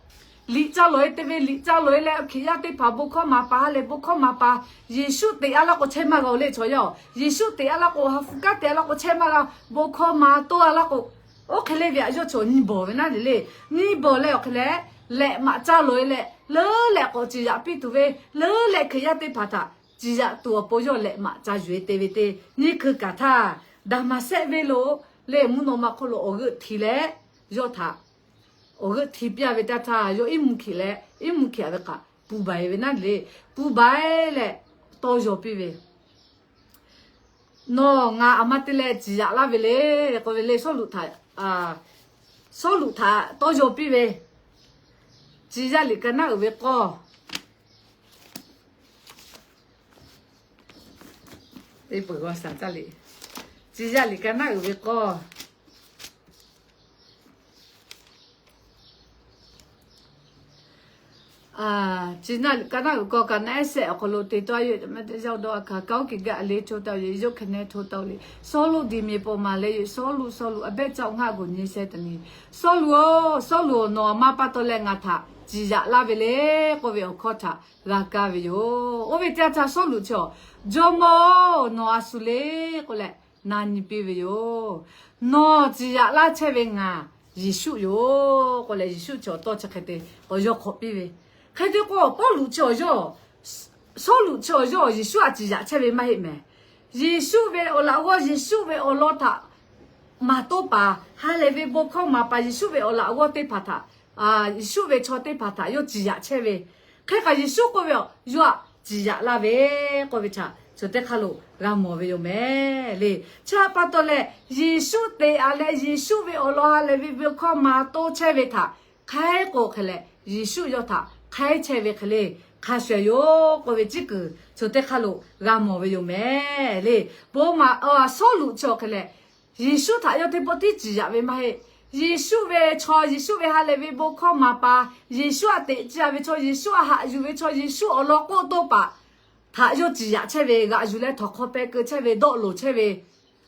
Liꞈ ca lawˬ e te ve, liꞈ ca lawˬ e leh Hkriꞈ yaˇ teˇ hpaˍ bon hkawˇ maˍ paˍ, ha lehˬ bon hkawˇ maˍ paˍ, Yeˍsuˆ teꞈ a laˇ k'o chehˇ maˇ g'a-oˬ le chaw yaˇ. Yeˍsuˆ teꞈ a laˇ k'o, ha hpu kanˉ te a laˇ k'o chehˇ maˇ g'a, bon hkawˇ maˍ toˇ a laˇ k'o, oˇ hk'e le ve htaꞈ yawˇ chi awˬ nyi bawˬ ve naˉ le le. Nyi bawˬ leh awˬ hk'e leh lehꞈ maꞈ ca lawˬ e leh, leuˉ leh k'awꞈ ciˍ yaꞈ piˇ tuˬ ve, leuˉ leh Hkriꞈ yaˇ teˇ hpaˍ htaꞈ ciˍ yaꞈ tuˬ awˬ pon yawˇ lehꞈ maꞈ ca yuˬ e te ve teˇ nyi hkui kaꞈ htaˇ, Daˍmaˍsehˆ venˇ lo le mvuhˇ naw ma hk'oˆ lo awˬ g'euˆ hti leh, yawˇ htaꞈ awˬ g'euˆ hti piˇ a ve teˇ htaˇ, yawˇ iˉ mvuh hkiˬ leh iˉ mvuh hkiˬ a ve kaꞈ pun baiˬ ve naˉ le. Pun baiˬ leh tawˇ yaw piˇ ve, Nawˬ ngaˬ aˬ ma te leh ciˍ yaꞈ laˇ ve le k'oˆ ve le. Sawˉluꞈ htaꞈ, Sawˉluꞈ htaꞈ tawˇ yaw piˇ ve, Ciˍ yaˇ liꞈ ka naˉ uiˍ ve k'awˇ, Ciˍ yaˇ liꞈ ka naˉ uiˍ ve k'awˇ, Ciˍ yaˇ liꞈ ka naˉ uiˍ k'awˇ ka naˉ ehˉ shehˆ awˬ hk'aw lo te tawˆ a ve, yaˇ dawˇ a hkaˍ kaoˉ kiˬ gaˇ le cho taˍ ve, yawˇ hkeh nehˇ cho taˍ ve le. Sawˉluꞈ diˬ miˬ paw maˍ leh yoˬ, Sawˉluꞈ, Sawˉluꞈ, a behˆ caˆ ngaˆ g'oˬ nyi sheh teꞈ nyi, Sawˉluꞈ-oˬ, Sawˉluꞈ-oˬ, nawˬ aˬ ma pa taw leh ngaˬ htaꞈ ciˍ yaꞈ laˇ ve le k'oˆ ve awˬ hkawˇ htaꞈ g'a kaˇ ve yoˬ. Oˇ ve teˇ yanˇ htaˇ Sawˉluꞈ chi awˬ, Jawˇmawˇ-oˬ, nawˬ a shu le k'oˆ leh na nyi piˇ ve yoˬ. Nawˬ ciˍ yaꞈ laˇ chehˇ ve ngaˬ Yeˍsuˆ yoˬ k'oˆ leh, Yeˍsuˆ chi awˬ tawˇ chi hk'e te k'awꞈ yawˇ hk'awꞈ piˇ ve. Hk'e te k'o, Pawˇluꞈ chi awˬ yawˇ, Sawˉluꞈ chi awˬ yawˇ Yeˍsuˆ htaꞈ ciˍ yaꞈ chehˇ ve maˇ heˆ mehˍ. Yeˍsuˆ ve awˬ laꞈ g'awˇ, Yeˍsuˆ ve awˬ lawn htaꞈ maˍ toˇ paˍ, ha lehˬ ve bon hkawˇ maˍ paˍ, Yeˍsuˆ ve awˬ laꞈ g'awˇ teˇ hpaˍ htaꞈ, Yeˍsuˆ ve chaw teˇ hpaˍ htaꞈ yawˇ ciˍ yaꞈ chehˇ ve. Hk'e kaꞈ Yeˍsuˆ k'oˆ ve awˬ yawˇ htaꞈ ciˍ yaꞈ laˇ ve k'oˆ ve htaꞈ chaw teˇ hk'aˇ lo g'a mawˬ ve yoˬ mehˍ le. Chi htaꞈ pa taw leh, Yeˍsuˆ te-a leh Yeˍsuˆ ve awˬ lawn ha lehˬ ve bon hkawˇ maˍ toˇ chehˇ ve htaꞈ hk'aiˉ k'o hk'e leh, Yeˍsuˆ yawˇ htaꞈ hk'aiˉ chehˇ ve hk'e le, hk'a shuˍ yoˬ k'oˆ ve ciˉ kuiˬ chaw teˇ hk'aˇ lo g'a mawˬ ve yoˬ mehˍ le. Bon maˍ, Sawˉluꞈ chi awˬ hk'e leh, Yeˍsuˆ htaꞈ yawˇ teˇ pawˆ tiˉ ciˍ yaꞈ ve maˇ heˆ. Yeˍsuˆ ve chaw, Yeˍsuˆ ve ha lehˬ ve bon hkawˇ maˍ paˍ, Yeˍsuˆ htaꞈ teꞈ ciˇ a ve chaw, Yeˍsuˆ htaꞈ haꞈ yuˬ ve chaw, Yeˍsuˆ awˬ lawn k'oˆ toˇ paˍ htaꞈ yawˇ ciˍ yaꞈ chehˇ ve, g'aꞈ yuˬ leh htawnˍ hk'aw peh keu chehˇ ve, dawˆ loˍ chehˇ ve,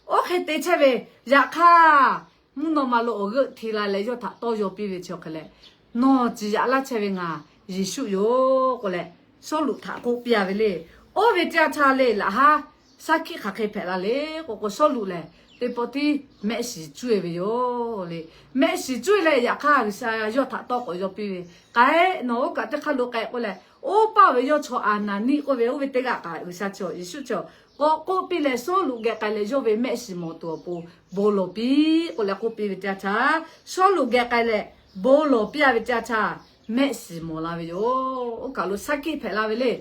oˇ hk'e te chehˇ ve. Yaꞈ hk'aˇ, mvuhˇ naw ma lo awˬ g'euˆ hti la leh yawˇ htaꞈ tawˇ yaw piˇ ve chi awˬ hk'e leh, Nawˬ ciˍ yaꞈ laˇ chehˇ ve ngaˬ Yeˍsuˆ yoˬ k'oˆ leh, Sawˉluꞈ htaꞈ k'oˆ piˇ a ve le. Oˇ ve teˇ yanˇ htaˇ le, laꞈ haˉ shaˉ hkiˆ hk'aˬ hk'e hpehꞈ la le k'o k'o, Sawˉluꞈ lehˬ teˇ pawˆ tiˉ mehˆ shiˍ cuˇ e ve yoˬ le. Mehˆ shiˍ cuˇ e leh yaꞈ hk'aˇ G'uiˬsha yawˇ htaꞈ tawˇ k'awꞈ yaw piˇ ve, K'ai, nawˬ oˇ kaꞈ teˇ hk'aˇ lo k'ai k'oˆ leh, oˇ paˆ ve yawˇ chaw Aˍnaˍniˆ k'oˆ ve, oˇ ve teˇ g'aˇ kaꞈ G'uiˬsha chi Yeˍsuˆ chi k'awꞈ k'oˆ piˇ leh, Sawˉluꞈ geh k'ai leh yawˇ ve mehˆ shiˍ mawˬ tuˬ awˬ pon bon lawˬ piˇ k'oˆ leh k'oˆ piˇ ve teˇ yanˇ htaˇ, Sawˉluꞈ geh k'ai leh bon lawˬ piˇ a ve teˇ yanˇ htaˇ, mehˆ shiˍ mawˬ la ve yoˬ. Oˇ kaˬ lo shaˉ hkiˆ hpehꞈ la ve le.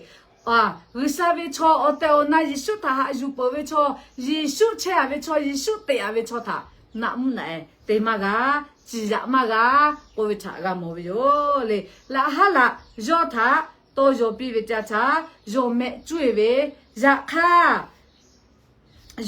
G'uiˬsha ve chaw awˬ tehˬ awˬ na Yeˍsuˆ htaꞈ haꞈ yuˬ peuˬ ve chaw, Yeˍsuˆ chehˇ a ve chaw, Yeˍsuˆ teꞈ a ve chaw htaꞈ naꞈ mvuhˇ naꞈ e te maˇ g'a, ciˍ yaꞈ maˇ g'a k'oˆ ve htaꞈ g'a mawˬ ve yoˬ le. Laꞈ haˉ laꞈ yawˇ htaꞈ tawˇ yaw piˇ ve teˇ yanˇ htaˇ, yawˇ mehˆ cuˇ e ve, yaꞈ hk'aˇ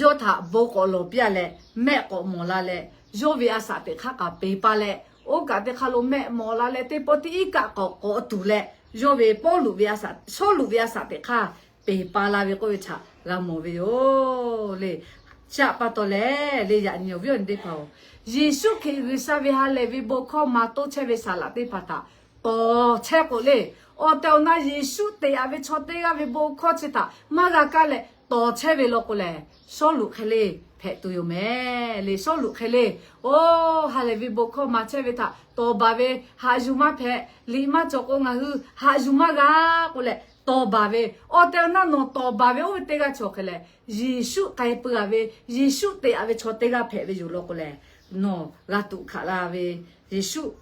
yawˇ htaꞈ bon k'awꞈ lawˬ piˇ a leh, mehˆ k'awꞈ mawˬ la leh, yawˇ ve a shaꞈ teꞈ hk'aˇ kaꞈ peˬ pa leh, oˇ kaꞈ teˇ hk'aˇ lo mehˆ mawˬ la leh, teˇ pawˆ tiˉ iˉ kaˆ k'awꞈ k'awꞈ tuˬ leh, yawˇ ve Pawˇluꞈ ve a shaꞈ, Sawˉluꞈ ve a shaꞈ teꞈ hk'aˇ peˬ pa la ve k'oˆ ve htaꞈ g'a mawˬ ve yoˬ le. Chi htaꞈ pa taw leh le, yaꞈ nyi awˬ viˉ awˬ nyi teˇ hpaˍ-oˬ, Yeˍsuˆ Hkriꞈ G'uiˬsha ve ha lehˬ ve bon hkawˇ maˍ toˇ chehˇ ve saˍ laꞈ teˇ hpaˍ htaꞈ tawˍ chehˇ k'o le, awˬ tehˬ awˬ na Yeˍsuˆ teꞈ a ve chaw teˇ g'aˇ ve bon hkawˇ chi htaꞈ maˇ g'a kaˇ leh tawˍ chehˇ ve law k'o lehˬ, Sawˉluꞈ hk'e le hpehꞈ tuˬ yoˬ mehˍ le. Sawˉluꞈ hk'e le, oˇ ha lehˬ ve bon hkawˇ maˍ chehˇ ve htaꞈ tawˍ baˬ ve, haꞈ yuˬ maˇ hpehꞈ, liꞈ maˇ cawˬ k'o ngaˬ hui haꞈ yuˬ maˇ g'a k'oˆ leh tawˍ baˬ ve, awˬ tehˬ awˬ na nawˬ tawˍ baˬ ve oˇ ve teˇ g'aˇ chi awˬ hk'e leh, Yeˍsuˆ k'ai peuˬ a ve, Yeˍsuˆ teꞈ a ve chaw teˇ g'aˇ hpehꞈ ve yoˬ law k'o lehˬ, nawˬ g'a tuꞈ hkaꞈ la ve, Yeˍsuˆ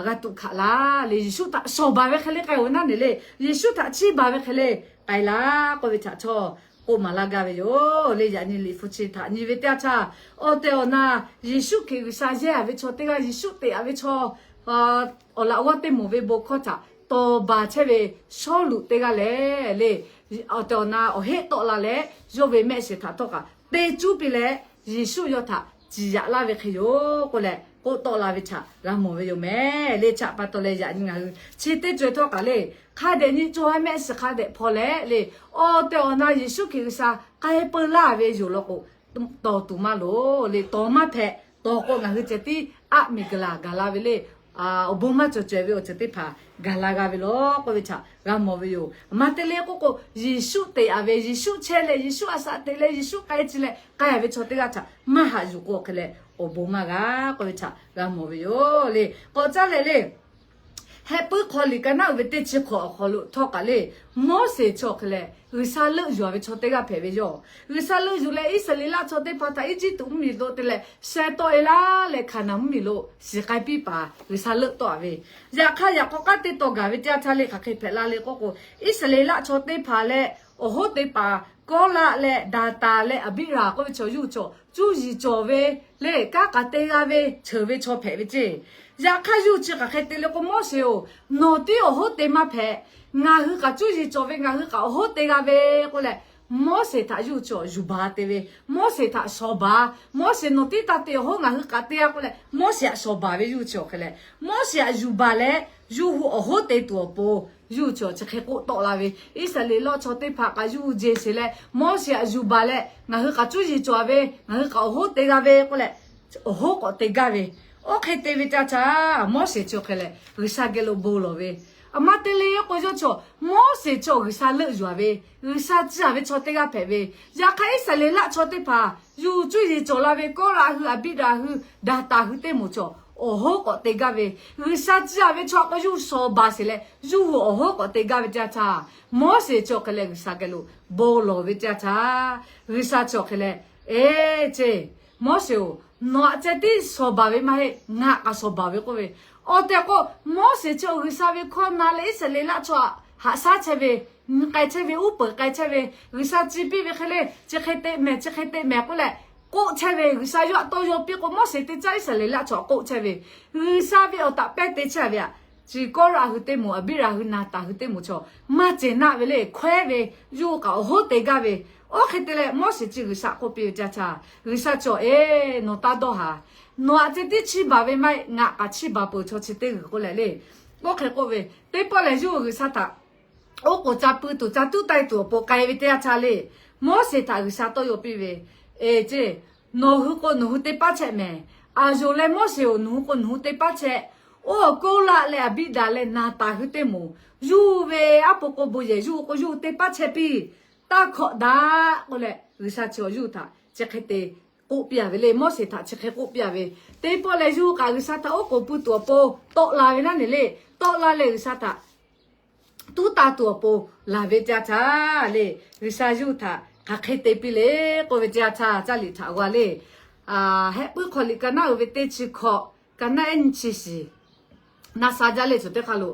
g'a tuꞈ hkaꞈ la le. Yeˍsuˆ htaꞈ shawˍ baˬ ve hk'e le k'ai-oˬ naˉ ne le, Yeˍsuˆ htaꞈ chiˇ baˬ ve hk'e le k'ai la k'oˆ ve htaꞈ chaw k'oˆ maˍ laˇ gaˇ ve yoˬ le. Yaꞈ nyi liꞈ hpu chi htaꞈ nyi ve teˇ yanˇ htaˇ, awˬ tehˬ awˬ na Yeˍsuˆ Hkriꞈ G'uiˬsha yehˇ a ve chaw teˇ g'aˇ, Yeˍsuˆ teꞈ a ve chaw awˬ laꞈ g'awˇ teˇ moˍ ve bon hkawˇ htaꞈ tawˍ baˬ chehˇ ve Sawˉluꞈ teˇ g'aˇ lehˬ le, awˬ tehˬ awˬ na awˬ heˆ tawˆ la leh, yawˇ ve mehˆ shiˍ htaꞈ htawˇ kaꞈ te cuˉ piˇ leh, Yeˍsuˆ yawˇ htaꞈ ciˍ yaꞈ laˇ ve hk'e yoˬ k'oˆ leh k'oˆ tawˆ la ve htaꞈ g'a mawˬ ve yoˬ mehˍ le. Chi htaꞈ pa taw leh yaꞈ nyi ngaˬ hui chi teˇ co e htawˇ kaꞈ le, hk'a dehꞈ nyi co ha mehˆ shiˍ hk'a dehꞈ hpaw leh le, awˬ tehˬ awˬ na Yeˍsuˆ Hkriꞈ G'uiˬsha k'ai peuˬ laˇ ve yoˬ law k'o, tawˍ tuˬ maˇ loˍ le. Tawˍ maˇ hpehꞈ, tawˍ k'o ngaˬ hui ceh tiˉ aˆ miˬ guiˬ laˬ gaˬ la ve le. Awˬ bon maˇ cawˬ cawehˬ ve awˬ ceuˬ teˇ hpaˍ gaˬ la g'a ve law k'oˆ ve htaꞈ g'a mawˬ ve yoˬ. Maˇ te le k'oˆ k'o, Yeˍsuˆ teꞈ a ve, Yeˍsuˆ chehˇ leh, Yeˍsuˆ a shaꞈ teꞈ leh, Yeˍsuˆ k'ai chi leh k'ai a ve chaw teˇ g'aˇ htaꞈ maˇ haꞈ yuˬ k'o hk'e leh, awˬ bon maˇ g'a k'oˆ ve htaꞈ g'a mawˬ ve yoˬ le. K'awꞈ caˇ leh le, Heh puiˉ hk'aw liꞈ ka naˉ uiˍ ve teˇ chi hk'awꞈ awˬ hk'aw lo htawˇ kaꞈ le, Moˉseˍ chi awˬ hk'e leh G'uiˬsha leuˆ yuˬ a ve chaw teˇ g'aˇ hpehꞈ ve yoˬ. G'uiˬsha leuˆ yuˬ leh Iˉsaˍreˍlaˆ chaw teˇ hpaˍ htaꞈ Eˇjiˇtuꞈ mvuhˇmiˬ lo te leh sheh tawˆ e laˇ leh, Hkaˍnanˍ mvuhˇmiˬ lo shiˍ k'ai piˇ paˍ G'uiˬsha leuˆ tawˆ a ve. Yaꞈ hk'aˇ, yaꞈ k'aw k'aˉ teˇ taw gaˬ ve teˇ yanˇ htaˇ le, hk'aˬ hk'e hpehꞈ la le k'oˆ k'o, Iˉsaˍreˍlaˆ chaw teˇ hpaˍ leh awˬ hoˉ teˇ hpaˍ Kawˇraˆ leh Daˍtaˍ leh Aˍbiˆraˍ k'oˆ ve chaw, yawˇ hui chaw cuˇ yiˍ cawˬ ve le, kanˉ k'aꞈ te g'a ve, cheuˬ ve chaw hpehꞈ ve ceˇ. Yaꞈ hk'aˇ yawˇ hui chi hk'aˬ hk'e te le k'o, Moˉseˍ-oˬ, nawˬ tiˉ awˬ hoˉ te maˇ hpehꞈ. Ngaˬ hui kaꞈ cuˇ yiˍ cawˬ ve, ngaˬ hui kaꞈ awˬ hoˉ te g'a ve k'oˆ leh, Moˉseˍ htaꞈ yawˇ hui chaw yuˬ baˬ te ve, Moˉseˍ htaꞈ shawˍ baˬ. Moˉseˍ, nawˬ tiˉ taˇ te awˬ hoˉ, ngaˬ hui kaꞈ te-a k'oˆ leh, Moˉseˍ htaꞈ shawˍ baˬ ve yawˇ hui chaw hk'e leh, Moˉseˍ htaꞈ yuˬ baˬ leh yawˇ hui awˬ hoˉ te tuˬ awˬ pon, yawˇ hui chaw chi hk'e k'oˆ tawˆ la ve, Iˉsaˍreˍlaˆ chaw teˇ hpaˍ kaꞈ yawˇ hui jeˬ sheˍ leh, Moˉseˍ htaꞈ yuˬ baˬ leh, ngaˬ hui kaꞈ cuˇ yiˍ cawˬ ve, ngaˬ hui kaꞈ awˬ hoˉ te g'a ve k'oˆ leh, awˬ hoˉ k'awꞈ te gaˇ ve. Oˇ hk'e te ve teˇ yanˇ htaˇ, Moˉseˍ chi awˬ hk'e leh G'uiˬsha geh lo bon lawˬ ve, aˬ ma te le k'o, yawˇ chaw, Moˉseˍ chaw G'uiˬsha leuˆ yuˬ-a ve, G'uiˬsha ciˇ-a ve chaw teˇ g'aˇ hpehꞈ ve. Yaꞈ hk'aˇ, Iˉsaˍreˍlaˆ chaw teˇ hpaˍ yawˇ hui cuˇ yiˍ cawˬ la ve, Kawˇraˆ hui, Aˍbiˆraˍ hui, Daˍtaˍ hui teˇ moˍ chaw awˬ hoˉ k'awꞈ te gaˇ ve, G'uiˬsha ciˇ-a ve chaw k'o, yawˇ hui shawˍ baˬ sheˍ leh, yawˇ hui awˬ hoˉ k'awꞈ te gaˇ ve teˇ yanˇ htaˇ, Moˉseˍ chi awˬ hk'e leh G'uiˬsha geh lo bon lawˬ ve teˇ yanˇ htaˇ, G'uiˬsha chi awˬ hk'e leh, Eˬ ceˇ, Moˉseˍ-oˬ, nawˬ aꞈ ceh tiˉ shawˍ baˬ ve maˇ heˆ, ngaˬ kaꞈ shawˍ baˬ ve k'oˆ ve. Awˬ tehˬ k'o, Moˉseˍ chi awˬ G'uiˬsha ve hkawˇ na leh Iˉsaˍreˍlaˆ chaw aꞈ haꞈ shaˉ chehˇ ve, nyi k'ai chehˇ ve, uˉ peunˍ k'ai chehˇ ve, G'uiˬsha ci piˇ ve hk'e le, chi hk'e te mehˍ, chi hk'e te mehˍ k'oˆ leh k'oˆ chehˇ ve, G'uiˬsha yawˇ htaꞈ tawˇ yaw piˇ k'o, Moˉseˍ teˇ caˉ Iˉsaˍreˍlaˆ chaw aꞈ k'oˆ chehˇ ve, G'uiˬsha ve awˬ taꞈ pehˇ te chehˇ ve aꞈ, chi Kawˇraˆ hui teˇ moˍ, Aˍbiˆraˍ hui, Naˍtaˍ hui teˇ moˍ chaw maˇ cehˬ naˆ ve le, hkawehˉ ve, yawˇ hui kaꞈ awˬ hoˉ te gaˇ ve. Oˇ hk'e te leh Moˉseˍ chi G'uiˬsha k'oˆ piˇ ve teˇ yanˇ htaˇ, G'uiˬsha chaw, Eˬ, nawˬ taˇ dawˇ haˍ. Nawˬ aꞈ ceh tiˉ chiˇ baˬ ve maˇ heˆ, ngaˬ kaꞈ chiˇ baˬ peuˬ chaw chi teˇ g'uiˬ k'oˆ leh le. Oˇ hk'e k'oˆ ve, teˇ pawˆ lehˬ yawˇ hui G'uiˬsha htaꞈ oˉ k'oˍ ca pui tuˬ, ca tuˉ taiˇ tuˬ awˬ pon k'ai ve teˇ yanˇ htaˇ le, Moˉseˍ htaꞈ G'uiˬsha tawˇ yaw piˇ ve, Eˬ ceˇ, nawˬ hui k'o nawˬ hui teˇ paˉ chehˇ mehˍ. Aˬ yonˍ leh Moˉseˍ-oˬ, nawˬ hui k'o nawˬ hui teˇ paˉ chehˇ. Oˇ Kawˇraˆ leh Aˍbiˆraˍ leh Naˍtaˍ hui teˇ moˍ, yawˇ hui ve aˉ po k'o bon yehˬ yawˇ hui k'o yawˇ hui teˇ paˉ chehˇ piˇ. Taˇ hkawꞈ daꞈ k'oˆ leh, G'uiˬsha chi yawˇ hui htaꞈ chi hk'e te k'oˆ piˇ-a ve le. Moˉseˍ htaꞈ chi hk'e k'oˆ piˇ-a ve, teˇ pawˆ leh yawˇ hui kaꞈ G'uiˬsha htaꞈ oˉ k'oˍ pui tuˬ awˬ pon tawˆ la ve naˉ ne le. Tawˆ la leh G'uiˬsha htaꞈ tuˉ ta tuˬ awˬ pon laˬ ve teˇ yanˇ htaˇ le, G'uiˬsha yawˇ hui htaꞈ hk'aˬ hk'e te piˇ le k'oˆ ve teˇ yanˇ htaˇ, caˇ liꞈ htaꞈ g'a le. Hehˆ puiˉ hk'aw liꞈ ka naˉ uiˍ ve teˇ chi hkawꞈ, ka naˉ ehˉ nyi chi shiˍ, na sha jaˇ le, cawˬ teˇ hk'a lo,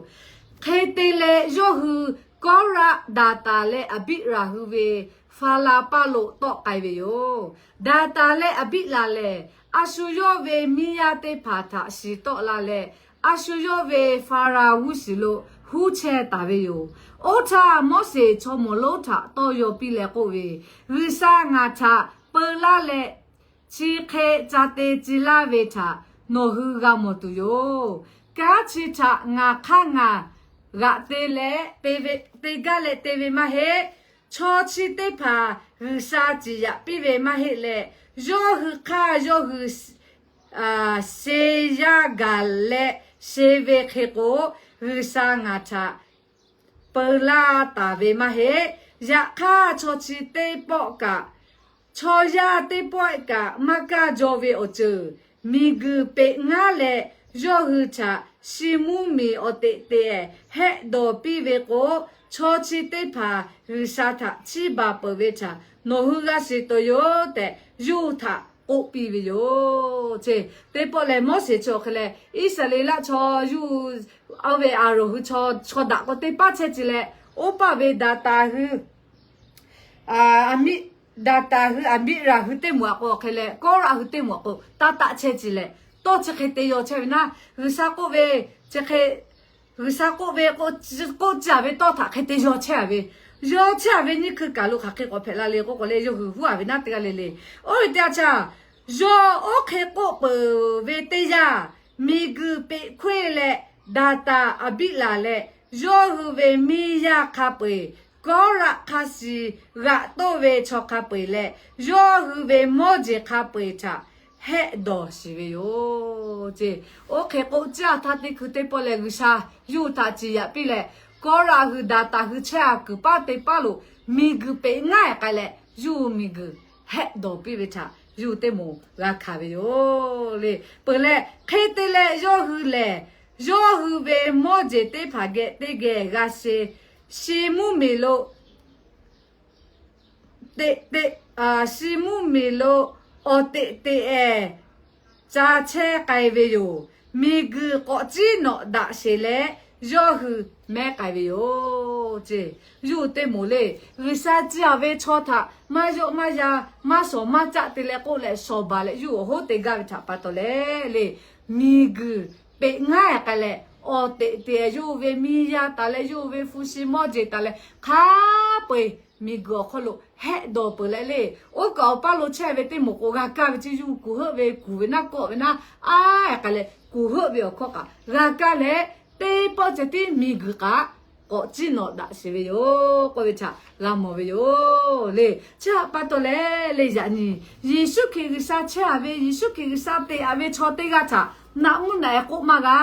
hk'e te leh yawˇ hui Kawˇraˆ, Daˍtaˍ leh Aˍbiˆraˍ hui ve Faˍraˍ paˇ lo tawˆ k'ai ve yoˬ. Daˍtaˍ leh Aˍbiˆraˍ lehˬ, a shu yawˇ ve miˇ yaˇ teˇ hpaˍ htaꞈ shiˍ tawˆ la leh, a shu yawˇ ve Faˍraˍ g'uˇ suhˍ lo huˉ chehˇ taˍ ve yoˬ. Oˇ htaˇ Moˉseˍ chaw mawˬ lonˉ htaꞈ tawˇ yaw piˇ leh k'oˆ ve, G'uiˬsha ngaˬ htaꞈ peu laˇ leh, chi hk'e ca te ci laˇ ve htaꞈ nawˬ hui g'a mawˬ tuˬ yoˬ. Kanˉ chi htaꞈ ngaˬ hk'aˇ ngaˬ g'aꞈ te leh te gaˇ leh te ve maˇ heˆ. Chaw chi teˇ hpaˍ G'uiˬsha ciˍ yaꞈ piˇ ve maˇ heˆ leh, yawˇ hui hk'aˇ yawˇ hui se yaˇ gaˬ leh se ve hk'e k'o, G'uiˬsha ngaˬ htaꞈ peu laˇ taˍ ve maˇ heˆ. Yaꞈ hk'aˇ, chaw chi teˇ pawˆ kaꞈ, chaw yaˇ teˇ pawˆ kaꞈ maˇ kaˇ jaw ve awˬ ceuˬ miˬguiˬ peꞈ ngaˉ leh, yawˇ hui htaꞈ shi mvuhˇmiˬ awˬ teꞈ te hehˆ dawˬ piˇ ve k'o, chaw chi teˇ hpaˍ G'uiˬsha htaꞈ chiˇ baˬ peuˬ ve htaꞈ nawˬ hui g'a shiˍ tuˬ yoˬ tehꞈ, yawˇ hui htaꞈ k'oˆ piˇ ve yoˬ. Teˇ pawˆ lehˬ, Moˉseˍ chi awˬ hk'e leh Iˉsaˍreˍlaˆ chaw yawˇ hui, oˇ ve Aˍronˍ hui chaw daꞈ k'o teˇ paˉ chehˇ ci leh, oˇ paˆ ve Daˍtaˍ hui, Daˍtaˍ hui, Aˍbiˆraˍ hui teˇ moˍ aꞈ k'o awˬ hk'e leh, Kawˇraˆ hui teˇ moˍ aꞈ k'o taˇ taˆ chehˇ ci leh, tawˇ chi hk'e te yaw chehˇ ve naˉ, G'uiˬsha k'oˆ ve, chi hk'e G'uiˬsha k'oˆ ve k'oˆ ci-a ve tawˇ htaꞈ hk'e te yaw chehˇ-a ve, yaw chehˇ-a ve nyiˇ hkui kaˬ lo hk'aˬ hk'e k'awꞈ hpehꞈ la le k'oˆ k'o leh, yawˇ hui huˉ-a ve naˉ teˇ g'aˇ le le. Oˇ ve teˇ yanˇ htaˇ, yawˇ oˇ hk'e k'oˆ peuˬ ve teˇ yanˇ, miˬguiˬ peꞈ hkoˇ-e leh, Daˍtaˍ, Aˍbiˆraˍ leh yawˇ hui ve miˇ yaˇ hk'a peu-eˬ, Kawˇraˆ hk'a shiˍ g'aꞈ toˆ ve chaw hk'a peu-eˬ leh, yawˇ hui ve mawˇ jeˬ hk'a peu-eˬ htaꞈ hehˆ dawˬ shiˍ ve yoˬ. Oˇ hk'e k'oˆ ciˇ-a htaˇ, teˇ hkui teˇ pawˆ leh G'uiˬsha yawˇ hui htaꞈ ciˍ yaꞈ piˇ leh, Kawˇraˆ hui Daˍtaˍ hui chehˇ-a kuiˬ paˉ teˇ paˉ lo miˬguiˬ peꞈ ngaˉ-e k'ai leh, yawˇ hui miˬguiˬ hehˆ dawˬ piˇ ve htaꞈ yawˇ hui teˇ moˍ g'a hkanˍ ve yoˬ le. Peuˬ leh, hk'e te leh yawˇ hui lehˬ, yawˇ hui ve mawˇ jeˬ teˇ hpaˍ geh teˇ geh g'a she, shi mvuhˇmiˬ lo teꞈ teꞈ, shi mvuhˇmiˬ lo awˬ teꞈ teꞈ-ehˍ ca chehˇ k'ai ve yoˬ. Miˬguiˬ k'awꞈ ciˉ nawꞈ daꞈ sheˍ leh, yawˇ hui mehˉ k'ai ve yoˬ. yoˬ ceˇ. Yawˇ hui teˇ moˍ le, G'uiˬsha ciˇ a ve chaw htaꞈ maˇ yawˆ maˇ yan, maˇ shawˍ maˇ caˆ te leh k'oˆ leh shawˍ baˬ leh yawˇ hui awˬ hoˉ te gaˇ ve htaꞈ pa taw leh le, miˬguiˬ peꞈ ngaˉ k'ai leh, awˬ teꞈ te yawˇ hui ve miˇ yaˇ taˍ leh yawˇ hui ve hpu shi mawˇ jeˬ taˍ leh hk'a peu-eˬ miˬguiˬ awˬ hk'aw lo hehˆ dawˬ peuˬ leh le, oˇ kaꞈ awˬ paˇ lo chehˇ ve teˇ moˍ k'o g'a kaˇ ve ceˇ. Yawˇ hui kuˬ heuˆ ve kuˬ ve naˆ kawˆ ve naˆ aˉ k'ai leh kuˬ heuˆ ve awˬ hkawˇ kaꞈ g'a kaˇ leh, teˇ pawˆ ceh tiˉ miˬguiˬ kaꞈ k'awꞈ ciˉ nawꞈ daꞈ sheˍ ve yoˬ k'oˆ ve htaꞈ g'a mawˬ ve yoˬ le. Chi htaꞈ pa taw leh le, yaꞈ nyi Yeˍsuˆ Hkriꞈ G'uiˬsha chehˇ a ve, Yeˍsuˆ Hkriꞈ G'uiˬsha teꞈ a ve chaw teˇ g'aˇ htaꞈ naꞈ mvuhˇ naꞈ-ehˍ k'oˆ maˇ g'a.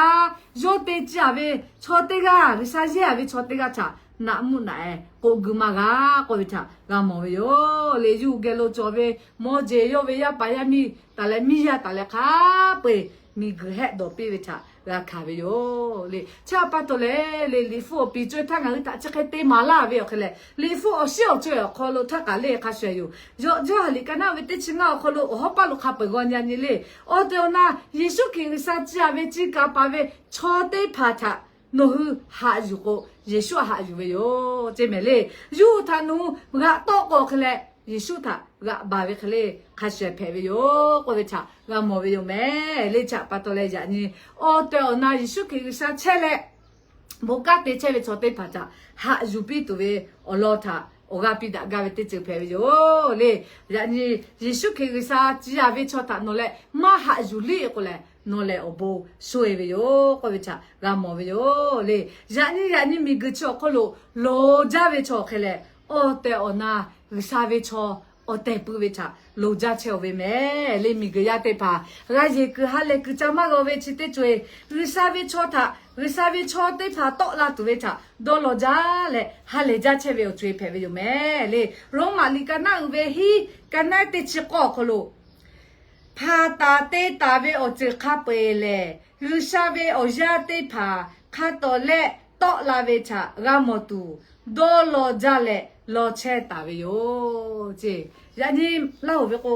Yawˇ te ciˇ a ve chaw teˇ g'aˇ, G'uiˬsha yehˇ a ve chaw teˇ g'aˇ htaꞈ naꞈ mvuhˇ naꞈ-ehˍ k'oˆ guiˇ maˇ g'a k'oˆ ve htaꞈ g'a mawˬ ve yoˬ le. Yawˇ hui geh lo cawˬ ve mawˇ jeˬ, yawˇ ve yaˇ paˍ yaˇ miˇ taˍ leh miˇ yaˇ taˍ leh hk'a peu-eˬ miˬguiˬ hehˆ dawˬ piˇ ve htaꞈ g'a hkanˍ ve yoˬ le. Chi htaꞈ pa taw leh le, Liꞈ hpu awˬ piˍ co-e htaˇ ngaˬ hui htaꞈ chi hk'e te maˍ laˇ ve awˬ hk'e leh, Liꞈ hpu awˬ shiˉ awˬ co-e awˬ hk'aw lo htaˇ kaꞈ le hk'a shuˍ yoˬ. Yawˇ Jawˇhanˬ liꞈ ka naˆ ve teˇ chi ngaˇ awˬ hk'aw lo awˬ hawˉ paˇ lo hk'a peu-eˬ g'aw nyi nyi le. Awˬ tehˬ awˬ na Yeˍsuˆ Hkriꞈ G'uiˬsha ciˇ a ve ciˇ kaˍ paˍ ve chaw teˇ hpaˍ htaꞈ nawˬ hui haꞈ yuˬ k'o, Yeˍsuˆ haꞈ yuˬ ve yoˬ ceˇ mehˍ le. Yawˇ hui htaꞈ nawˬ hui g'aꞈ tawˆ k'o hk'e leh, Yeˍsuˆ htaꞈ g'aꞈ baˬ ve hk'e le hk'a shuˍ hpehꞈ ve yoˬ k'oˆ ve htaꞈ g'a mawˬ ve yoˬ mehˍ le. Chi htaꞈ pa taw leh yaꞈ nyi awˬ tehˬ awˬ na Yeˍsuˆ Hkriꞈ G'uiˬsha chehˇ leh bon kanˉ te chehˇ ve chaw teˇ hpaˍ htaꞈ haꞈ yuˬ piˇ tuˬ ve awˬ lawn htaꞈ awˬ g'aˇ piˇ daꞈ gaˇ ve teˇ ceuˬ hpehꞈ ve yoˬ le. Yaꞈ nyi Yeˍsuˆ Hkriꞈ G'uiˬsha ciˇ a ve chaw htaꞈ nawˬ leh maˇ haꞈ yuˬ liˇ k'o lehˬ, nawˬ lehˬ awˬ bon sho-e ve yoˬ k'oˆ ve htaꞈ g'a mawˬ ve yoˬ le. Yaꞈ nyi yaꞈ nyi miˬguiˬ chi awˬ hk'oˆ lo loˍ jaˇ ve chaw hk'e leh, awˬ tehˬ awˬ na G'uiˬsha ve chaw awˬ tehˬ pui ve htaꞈ loˍ jaˇ chehˇ-oˬ ve mehˍ le. Miˬguiˬ yaˇ teˇ hpaˍ g'a yeˬ kuiˬ ha lehˬ kuiˬ ca maˇ g'a ve chi teˇ co-e, G'uiˬsha ve chaw htaꞈ, G'uiˬsha ve chaw teˇ hpaˍ tawˆ la tuˬ ve htaꞈ dawˇ law jaˇ leh ha lehˬ jaˇ chehˇ ve awˬ co-e hpehꞈ ve yoˬ mehˍ le. Roˉmaꞈ liꞈ ka naˆ uiˍ ve hiˉ ka naˆ teˇ chi k'awˇ awˬ hk'aw lo, hpanˍ taˍ te taˍ ve awˬ ceuˬ hk'a peu-eˬ lehˬ, G'uiˬsha ve awˬ yaˇ teˇ hpaˍ hk'a tawˍ lehˆ tawˆ la ve htaꞈ g'a mawˬ tuˬ, dawˇ law jaˇ leh law chehˇ taˍ ve yoˬ ceˇ. Yaꞈ nyi Laˇ hoˍ ve k'o,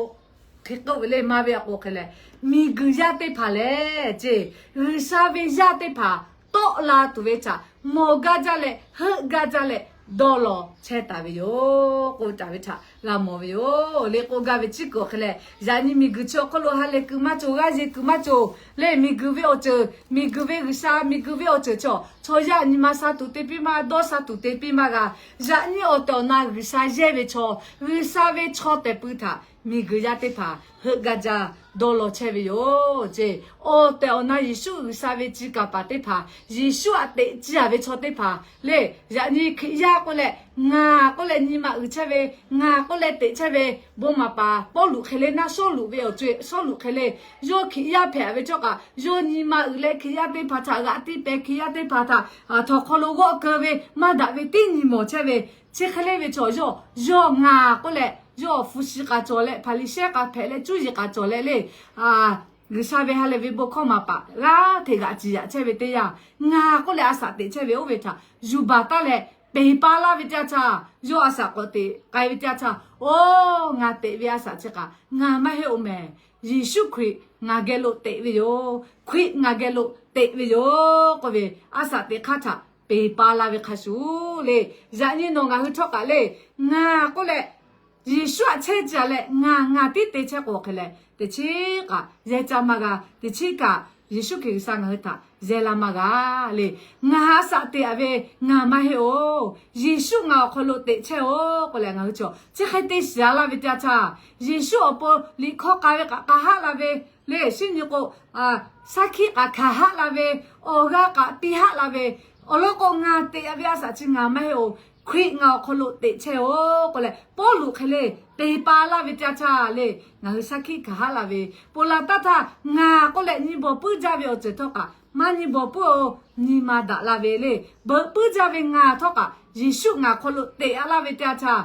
hk'e k'oˆ ve le, maˇ ve a k'o hk'e leh, miˬguiˬ yaˇ teˇ hpaˍ lehˬ ceˇ, G'uiˬsha ve yaˇ teˇ hpaˍ tawˆ la tuˬ ve htaꞈ mawˬ gaˇ jaˇ leh heuˆ gaˇ jaˇ leh dawˇ law chehˇ taˍ ve yoˬ k'oˆ taˍ ve htaꞈ g'a mawˬ ve yoˬ le. K'oˆ gaˇ ve ciˉ kuiˬ awˬ hk'e leh, yaꞈ nyi miˬguiˬ chi awˬ hk'oˆ lo ha lehˬ kuiˬ maˇ cawˬ, g'aˇ yeˬ kuiˬ maˇ cawˬ le. Miˬguiˬ ve awˬ ceuˬ, miˬguiˬ ve G'uiˬsha, miˬguiˬ ve awˬ ceuˬ chaw, chaw yaˇ nyi ma sha tuˬ te piˇ maˇ, dawˇ sha tuˬ te piˇ maˇ g'a. Yaꞈ nyi awˬ tehˬ awˬ na G'uiˬsha yehˇ ve chaw, G'uiˬsha ve chaw tehˬ pui htaꞈ miˬguiˬ yaˇ teˇ hpaˍ heuˆ gaˇ jaˇ dawˇ law chehˇ ve yoˬ ceˇ. Awˬ tehˬ awˬ na Yeˍsuˆ G'uiˬsha ve ciˇ kaˍ paˍ teˇ hpaˍ, Yeˍsuˆ htaꞈ teꞈ ciˇ a ve chaw teˇ hpaˍ le, yaꞈ nyi Hkriꞈ yaˇ k'oˆ leh, ngaˬ k'oˆ leh nyi ma uiˍ chehˇ ve, ngaˬ k'oˆ leh teꞈ chehˇ ve, bon maˍ paˍ Pawˇluꞈ hk'e le, naˆ Sawˉluꞈ ve awˬ co-e, Sawˉluꞈ hk'e le, yawˇ Hkriꞈ yaˇ hpehꞈ ve cawˇ kaꞈ, yawˇ nyi ma uiˍ leh Hkriꞈ yaˇ teˇ hpaˍ htaꞈ g'aꞈ tiˇ pehˍ, Hkriꞈ yaˇ teˇ hpaˍ htaꞈ htawnˍ hk'aw lo g'awˆ keu ve maˇ daꞈ ve tiˉ nyi mawˬ chehˇ ve, chi hk'e le ve chaw yawˇ, yawˇ ngaˬ k'oˆ leh, yawˇ hpu shi k'a cawˬ leh, Hpaˍriˍsehˇ k'a hpehꞈ leh, cuˇ yiˍ k'a cawˬ leh le, G'uiˬsha ve ha lehˬ ve bon hkawˇ maˍ paˍ g'aˇ hteꞈ g'aꞈ ciˍ yaꞈ chehˇ ve teˇ yanˇ, ngaˬ k'oˆ leh a shaꞈ teꞈ chehˇ ve oˇ ve htaꞈ yuˬ baˬ taˉ leh peˍ pa laˇ ve teˇ yanˇ htaˇ, yawˇ a shaꞈ k'awꞈ teꞈ k'ai ve teˇ yanˇ htaˇ, oˇ, ngaˬ teꞈ ve a shaꞈ chi kaꞈ ngaˬ maˇ heˆ-oˬ mehˍ. Yeˍsuˆ Hkriꞈ ngaˬ geh lo teꞈ ve yoˬ. Hkriꞈ ngaˬ geh lo teꞈ ve yoˬ k'oˆ ve, a shaꞈ teꞈ hk'aˇ htaꞈ peˍ pa la ve hk'a shuˍ le. Yaꞈ nyi nawˬ ngaˬ hui htawˇ kaꞈ le, ngaˬ k'oˆ leh Yeˍsuˆ htaꞈ chehˇ caˬ leh ngaˬ ngaˬ tiˉ te chehˇ k'o hk'e leh, teˇ chiˉ kaꞈ yehˇ caˇ maˇ g'a. Teˇ chiˉ kaꞈ Yeˍsuˆ Hkriꞈ G'uiˬsha ngaˬ hui htaꞈ yehˇ laˇ maˇ g'a le. Ngaˬ a shaꞈ teꞈ a ve ngaˬ maˇ heˆ-oˬ. Yeˍsuˆ ngaˬ awˬ hk'aw lo teꞈ chehˇ-oˬ k'oˆ leh ngaˬ hui chaw chi hk'e te shiˍ a laˇ ve teˇ yanˇ htaˇ, Yeˍsuˆ awˬ pon liꞈ hkawˇ k'ai ve kaꞈ k'aˬ haˆ la ve le. Shinˉ nyi k'o, shaˉ hkiˆ kaꞈ hkanˍ haˆ la ve, awˬ g'aˇ kaꞈ tiˇ haˆ la ve, awˬ lawn k'o ngaˬ teꞈ a ve a shaꞈ chi ngaˬ maˇ heˆ-oˬ. Hkriꞈ ngaˬ awˬ hk'aw lo teꞈ chehˇ-oˬ k'oˆ leh Pawˇluꞈ hk'e le peˍ pa laˇ ve teˇ yanˇ htaˇ le, ngaˬ hui shaˉ hkiˆ hkanˍ haˆ la ve, ponˬ laˬ taˇ htaˇ ngaˬ k'oˆ leh nyi bawˬ puiˉ jaˇ ve awˬ ceuˬ htawˇ kaꞈ maˇ nyi bawˬ puiˉ-oˬ. Nyi ma daꞈ la ve le, beuꞈ puiˉ jaˇ ve ngaˬ htawˇ kaꞈ Yeˍsuˆ ngaˬ hk'aw lo teꞈ a laˇ ve teˇ yanˇ htaˇ,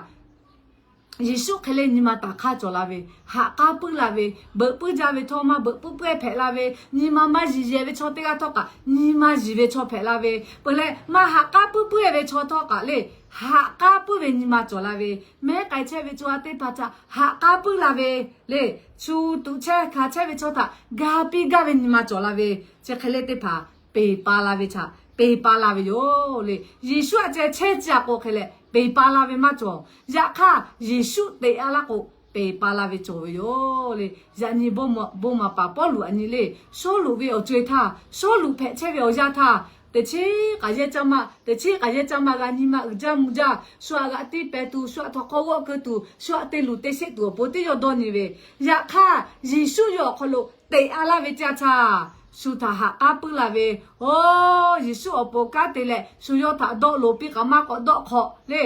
Yeˍsuˆ hk'e le nyi ma taˍ hk'aˇ cawˬ la ve, haꞈ k'aˉ puiˉ la ve, beuꞈ puiˉ jaˇ ve htawˇ maˇ beuꞈ puiˉ puiˉ-ehˉ hpehꞈ la ve, nyi ma maˇ yiˬ yehˬ ve chaw teˇ g'aˇ htawˇ kaꞈ nyi ma yiˬ ve chaw hpehꞈ la ve, peuˬ leh maˇ haꞈ k'aˉ puiˉ puiˉ-ehˉ ve chaw htawˇ kaꞈ le, haꞈ k'aˉ puiˉ ve nyi ma cawˬ la ve, mehˉ k'ai chehˇ ve co ha teˇ hpaˍ htaꞈ haꞈ k'aˉ puiˉ la ve le, chu tuꞈ chehˇ hkanˍ chehˇ ve chaw htaꞈ ga piˇ gaˇ ve nyi ma cawˬ la ve, chi hk'e le teˇ hpaˍ peˍ pa la ve htaꞈ peˬ pa la ve yoˬ le. Yeˍsuˆ aꞈ ceh chehˇ chi a k'o hk'e leh peˬ pa la ve maˇ cawˬ. Yaꞈ hk'aˇ Yeˍsuˆ teꞈ a laˇ k'o, peˬ pa la ve cawˬ ve yoˬ le. Yaꞈ nyi bon maˍ paˍ Pawˇluꞈ aꞈ nyi le, Sawˉluꞈ ve awˬ co-e htaˇ, Sawˉluꞈ hpehꞈ chehˇ ve awˬ yanˇ htaˇ, teˇ cheˉ k'aꞈ yehˇ caˇ maˇ, teˇ cheˉ k'aꞈ yehˇ caˇ maˇ g'a nyi ma uiˍ jaˇ mvuh jaˇ, shu aꞈ g'aꞈ tiˇ pehˍ tuˬ, shu aꞈ htawnˍ hk'aw g'awˆ keu tuˬ, shu aꞈ te luˬ te sheˆ tuˬ awˬ pon teˇ yawˇ dawˇ nyi ve. Yaꞈ hk'aˇ Yeˍsuˆ yawˇ awˬ hk'aw lo teꞈ a laˇ ve teˇ yanˇ htaˇ, shu htaꞈ haꞈ k'aˉ puiˉ la ve, Oˇ, Yeˍsuˆ awˬ pon kanˉ te leh shu yawˇ htaꞈ dawˆ loˍ piˇ kaꞈ maˇ k'awꞈ dawˆ hk'awꞈ le.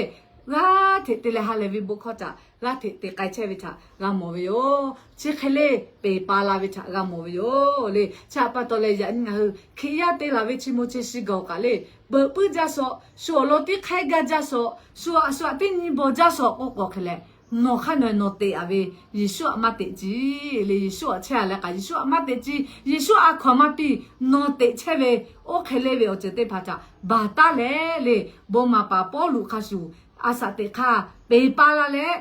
G'aˇ hteꞈ te leh ha lehˬ ve bon hkawˇ htaꞈ g'aˇ hteꞈ te k'ai chehˇ ve htaꞈ g'a mawˬ ve yoˬ. Chi hk'e le peˬ pa la ve htaꞈ g'a mawˬ ve yoˬ le. Chi htaꞈ pa taw leh yaꞈ nyi ngaˬ hui Hkriꞈ yaˇ te laˬ ve chi mo chi shiˍ gaˬ kaꞈ le, beuꞈ puiˉ jaˇ shawˍ, shu awˬ lawn tiˉ hk'aiˉ gaˇ jaˇ shawˍ, shu aꞈ shu aꞈ tiˉ nyi bawˬ jaˇ shawˍ k'oˆ k'o hk'e leh, nawˬ hk'aˇ nawˬ nawˬ teꞈ a ve, Yeˍsuˆ aꞈ maˇ teꞈ ciˇ le. Yeˍsuˆ aꞈ chehˇ a leh kaꞈ Yeˍsuˆ aꞈ maˇ teꞈ ciˇ. Yeˍsuˆ a hkaw anˬ maˇ piˇ, nawˬ teꞈ chehˇ ve oˇ hk'e le ve awˬ ceuˬ teˇ hpaˍ htaꞈ baˬ taˉ leh le, bon maˍ paˍ Pawˇluꞈ hk'a shuˍ a shaꞈ teꞈ hk'aˇ peˬ pa la leh,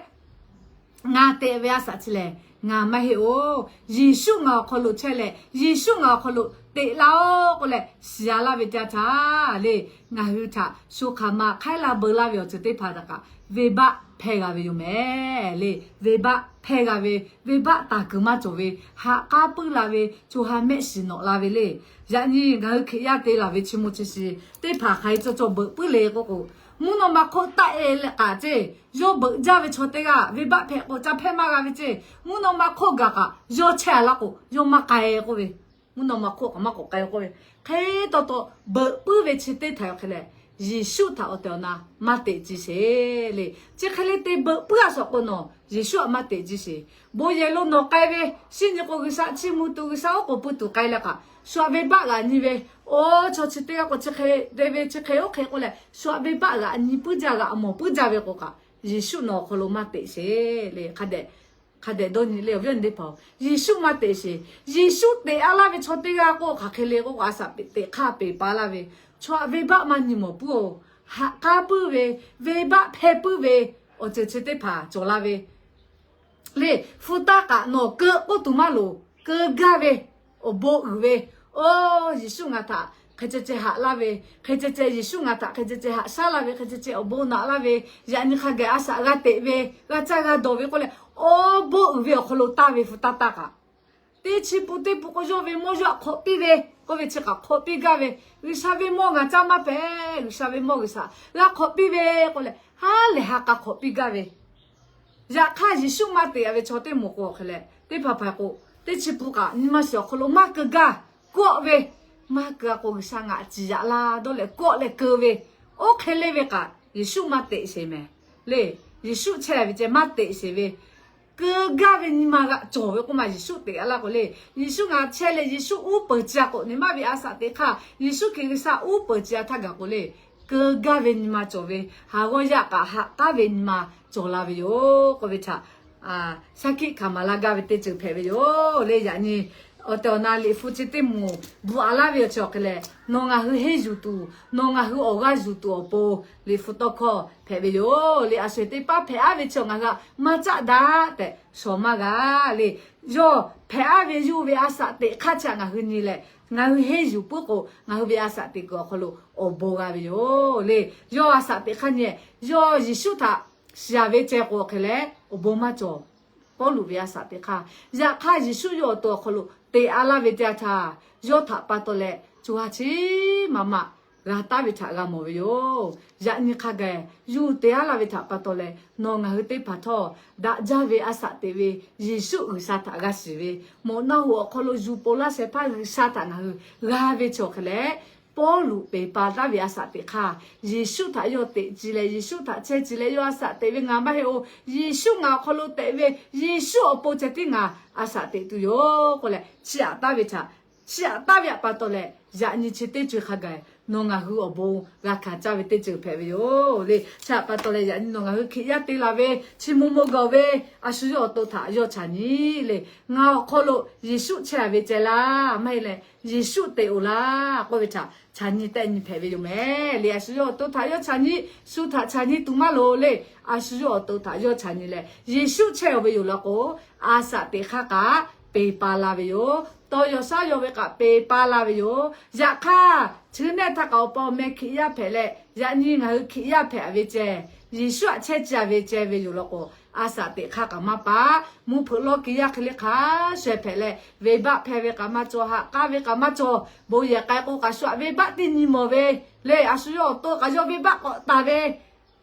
Ngaˬ teꞈ ve a shaꞈ chi lehˬ ngaˬ maˇ heˆ-oˬ. Yeˍsuˆ ngaˬ awˬ hk'aw lo chehˇ leh Yeˍsuˆ ngaˬ awˬ hk'aw lo teꞈ laˇ-oˆ k'oˆ leh shiˍ a laˇ ve teˇ yanˇ htaˇ le, ngaˬ hui htaꞈ shu hk'aˬ ma hk'aiˉ la beu laˇ ve awˬ ceuˬ teˇ hpaˍ htaꞈ kaꞈ venˇbaˆ hpehˇ g'a ve yoˬ mehˍ le. Venˇbaˆ hpehˇ g'a ve, venˇbaˆ taˍ kuiˬ maˇ cawˬ ve, haꞈ k'aˉ puiˉ la ve, co ha mehˆ shiˍ nawꞈ la ve le. Yaꞈ nyi ngaˬ hui Hkriꞈ yaˇ te laˬ ve chi mo chi shiˍ teˇ hpaˍ hk'aˬ hk'e cawˬ cawˬ beuꞈ puiˉ le k'oˆ k'o, mvuhˇ naw ma hk'oˆ taˆ e leh kaꞈ ceˇ, yawˇ beuꞈ jaˇ ve chaw teˇ g'aˇ venˇbaˆ hpehꞈ k'o ca hpehˇ maˇ g'a ve ceˇ. Mvuhˇ naw ma hk'oˆ gaˬ kaꞈ yawˇ chehˇ a laˇ k'o yawˇ maˇ k'ai k'oˆ ve, mvuhˇ naw ma hk'oˆ kaꞈ maˇ k'awꞈ k'ai k'oˆ ve, hk'e taw taw beuꞈ puiˉ ve chi teˇ htaꞈ awˬ hk'e leh, Yeˍsuˆ htaꞈ awˬ tehˬ awˬ na maˇ teꞈ ciˇ sheˍ le. Chi hk'e le te beuꞈ puiˉ a shaꞈ k'o nawˬ Yeˍsuˆ aꞈ maˇ teꞈ ciˇ sheˍ. Bon yehˬ lo nawˬ k'ai ve, shinˉ nyi k'o G'uiˬsha chiˇ mvuh tuˬ G'uiˬsha oˉ k'oˍ pui tuˬ k'ai leh kaꞈ, shu aꞈ venˇbaˆ g'aꞈ nyi ve, oˇ chaw chi teˇ g'aˇ k'o chi hk'e te ve chi hk'e oˇ hk'e k'oˆ leh shu aꞈ venˇbaˆ g'aꞈ nyi puiˉ jaˇ g'aꞈ mawˬ puiˉ jaˇ ve k'o kaꞈ, Yeˍsuˆ nawˬ awˬ hk'aw lo maˇ teꞈ sheˍ le. Hk'a dehꞈ dawˇ nyi le awˬ viˉ awˬ nyi teˇ hpaˍ-oˬ, Yeˍsuˆ maˇ teꞈ sheˍ. Yeˍsuˆ teꞈ a laˇ ve chaw teˇ g'aˇ k'o hk'aˬ hk'e le k'oˆ k'o a shaꞈ teꞈ hk'aˇ peˬ pa laˇ ve, chaw aꞈ venˇbaˆ maˇ nyi mawˬ puiˉ-oˬ. Haꞈ k'aˉ puiˉ ve, venˇbaˆ hpehˇ puiˉ ve awˬ ceuˬ chi teˇ hpaˍ cawˬ la ve le. Hpu taˇ kaꞈ nawˬ keu k'oˆ tuˬ maˇ loˍ, keu gaˇ ve, awˬ bon uiˍ ve, oˇ Yeˍsuˆ ngaˬ htaꞈ hk'e ceh ceh haꞈ laˇ ve, hk'e ceh ceh Yeˍsuˆ ngaˬ htaꞈ hk'e ceh ceh haꞈ shaˉ laˇ ve, hk'e ceh ceh awˬ bon naꞈ laˇ ve, yaꞈ nyi hk'a gaˬ a shaꞈ g'a teꞈ ve, g'a caˇ g'a dawˬ ve k'oˆ leh, awˬ bon uiˍ ve awˬ hk'aw lo taˇ ve hpu taˇ taˇ kaꞈ, teˇ chi pun teˇ pun k'o yawˇ ve mawˇ yawˇ aꞈ hk'awꞈ piˇ ve k'oˆ ve chi kaꞈ hk'awꞈ piˇ gaˇ ve, G'uiˬsha ve mawˇ ngaˬ caˇ maˇ hpehꞈ, G'uiˬsha ve mawˇ G'uiˬsha g'a hk'awꞈ piˇ ve k'oˆ leh ha lehˬ ha k'a hk'awꞈ piˇ gaˇ ve. Yaꞈ hk'aˇ Yeˍsuˆ maˇ teꞈ a ve chaw teˇ moˍ k'o hk'e leh teˇ hpaˍ hpaˍ k'o, teˇ chi pun kaꞈ nyi ma shiˍ awˬ hk'aw lo maˇ keu gaˇ, kawˆ ve, maˇ keu a k'o G'uiˬsha ngaˬ ciˍ yaꞈ laˇ dawˇ leh kawˆ leh keu ve, oˇ hk'e le ve kaꞈ Yeˍsuˆ maˇ teꞈ sheˍ mehˍ le. Yeˍsuˆ chehˇ ve ceh maˇ teꞈ sheˍ ve, keu gaˇ ve nyi ma g'aꞈ cawˬ ve k'oˆ ma Yeˍsuˆ teꞈ a laˇ k'o le. Yeˍsuˆ ngaˬ chehˇ leh Yeˍsuˆ uˉ peunˍ ci a k'o, neˇ maˇ ve a shaꞈ teꞈ hk'aˇ Yeˍsuˆ hk'e G'uiˬsha uˉ peunˍ ci a htaˇ gaˬ k'o le, keu gaˇ ve nyi ma cawˬ ve, haˍ g'awˇ yaˇ kaꞈ haꞈ k'aˉ ve nyi ma cawˬ la ve yoˬ k'oˆ ve htaꞈ shaˉ hkiˆ hkanˍ maˍ laˇ gaˇ ve teˇ ceuˬ hpehꞈ ve yoˬ le. Yaꞈ nyi awˬ tehˬ awˬ na Liꞈ hpu chi teˇ moˍ bvuhꞈ a laˇ ve awˬ chi awˬ hk'e leh, nawˬ ngaˬ hui henˇ yuˬ tuˬ, nawˬ ngaˬ hui awˬ g'aˇ yuˬ tuˬ awˬ pon Liꞈ hpu tawˇ hkawˇ hpehꞈ ve yoˬ le. A sho-eˬ teˇ paˉ hpehꞈ aˉ ve chi ngaˬ hui a maˇ caˆ daꞈ tehꞈ shawˍ maˇ g'a le. Yawˇ hpehꞈ aˉ ve yuˇ ve a shaꞈ teꞈ hk'aˇ chi htaꞈ ngaˬ hui nyi leh, ngaˬ hui henˇ yuˬ puiˉ k'o ngaˬ hui ve a shaꞈ teꞈ kuiˬ awˬ hk'aw lo awˬ bon g'a ve yoˬ le. Yawˇ a shaꞈ teꞈ hk'aˇ nyi, yawˇ Yeˍsuˆ htaꞈ shiˍ a ve ceh k'o hk'e leh awˬ bon maˇ cawˬ. Pawˇluꞈ ve a shaꞈ teꞈ hk'aˇ, yaꞈ hk'aˇ Yeˍsuˆ yawˇ awˬ to awˬ hk'aw lo teꞈ a laˇ ve teˇ yanˇ htaˇ, yawˇ htaꞈ pa taw leh co ha chi maˇ maˇ g'a taˉ ve htaꞈ g'a mawˬ ve yoˬ. Yaꞈ nyi hk'a gaˬ yuˬ te aˉ laˇ ve htaꞈ pa taw leh, nawˬ ngaˬ hui teˇ hpaˍ htawˇ daꞈ jaˇ ve a shaꞈ teꞈ ve Yeˍsuˆ G'uiˬsha htaꞈ g'a shiˍ ve, mawꞈ naˆ hoꞈ awˬ hk'aw lo yuˬ po laˇ shehˍ hpaˇ G'uiˬsha htaꞈ ngaˬ hui g'a ve chi awˬ hk'e leh, Pawˇluꞈ peˬ pa taˍ ve a shaꞈ teꞈ hk'aˇ, Yeˍsuˆ htaꞈ yawˇ teꞈ ci leh Yeˍsuˆ htaꞈ chehˇ ci leh yawˇ a shaꞈ teꞈ ve ngaˬ maˇ heˆ-oˬ. Yeˍsuˆ ngaˬ awˬ hk'aw lo teꞈ ve, Yeˍsuˆ awˬ pon ceh tiˉ ngaˬ a shaꞈ teꞈ tuˬ yoˬ k'oˆ leh, chiˇ aꞈ taˍ ve htaꞈ, chiˇ aꞈ taˍ ve htaꞈ pa taw leh, yaꞈ nyi chi teˇ ceuˬ hk'a gaˬ nawˬ ngaˬ hui awˬ bon g'a hkanˍ caˇ ve teˇ ceuˬ hpehꞈ ve yoˬ le. Chi htaꞈ pa taw leh yaꞈ nyi nawˬ ngaˬ hui Hkriꞈ yaˇ te laˬ ve chi mo mo gaˬ ve, a shu yawˇ awˬ to htaꞈ yawˇ chaꞈ nyi le. Ngaˬ awˬ hk'aw lo Yeˍsuˆ chehˇ a ve ceh laˇ, maˇ heˆ leh Yeˍsuˆ teꞈ-oˬ laˇ k'oˆ ve htaꞈ chaꞈ nyi tehˆ nyi hpehꞈ ve yoˬ mehˍ le. A shu yawˇ awˬ to htaꞈ yawˇ chaꞈ nyi, shu htaꞈ chaꞈ nyi tuˬ maˇ loˍ le. A shu yawˇ awˬ to htaꞈ yawˇ chaꞈ nyi leh Yeˍsuˆ chehˇ-oˬ ve yoˬ law k'o, a shaꞈ teꞈ hk'aˇ kaꞈ peˬ pa la ve yoˬ. Tawˇ yaw shaˉ yaw ve kaꞈ peˬ pa la ve yoˬ. Yaꞈ hk'aˇ, chi neˇ htaˇ kaꞈ awˬ pa awˬ meh Hkriꞈ yaˇ hpehꞈ leh, yaꞈ nyi ngaˬ hui Hkriꞈ yaˇ hpehꞈ ve ceh, Yeˍsuˆ aꞈ chehˇ ci a ve ceh ve yoˬ law k'o, a shaꞈ teꞈ hk'aˇ kaꞈ maˇ pa. Mvuhˇ hpeuꞈ lawˇ kiˬ yaˇ hk'e le hk'a sheh hpehꞈ leh, venˇbaˆ hpehˇ ve kaꞈ maˇ cawˬ, haꞈ k'aˉ ve kaꞈ maˇ cawˬ, bon yehˬ k'ai k'o kaꞈ shu aꞈ venˇbaˆ teˇ nyi mawˬ ve le. A shu yawˇ awˬ to kaꞈ yawˇ venˇbaˆ k'awꞈ taˍ ve,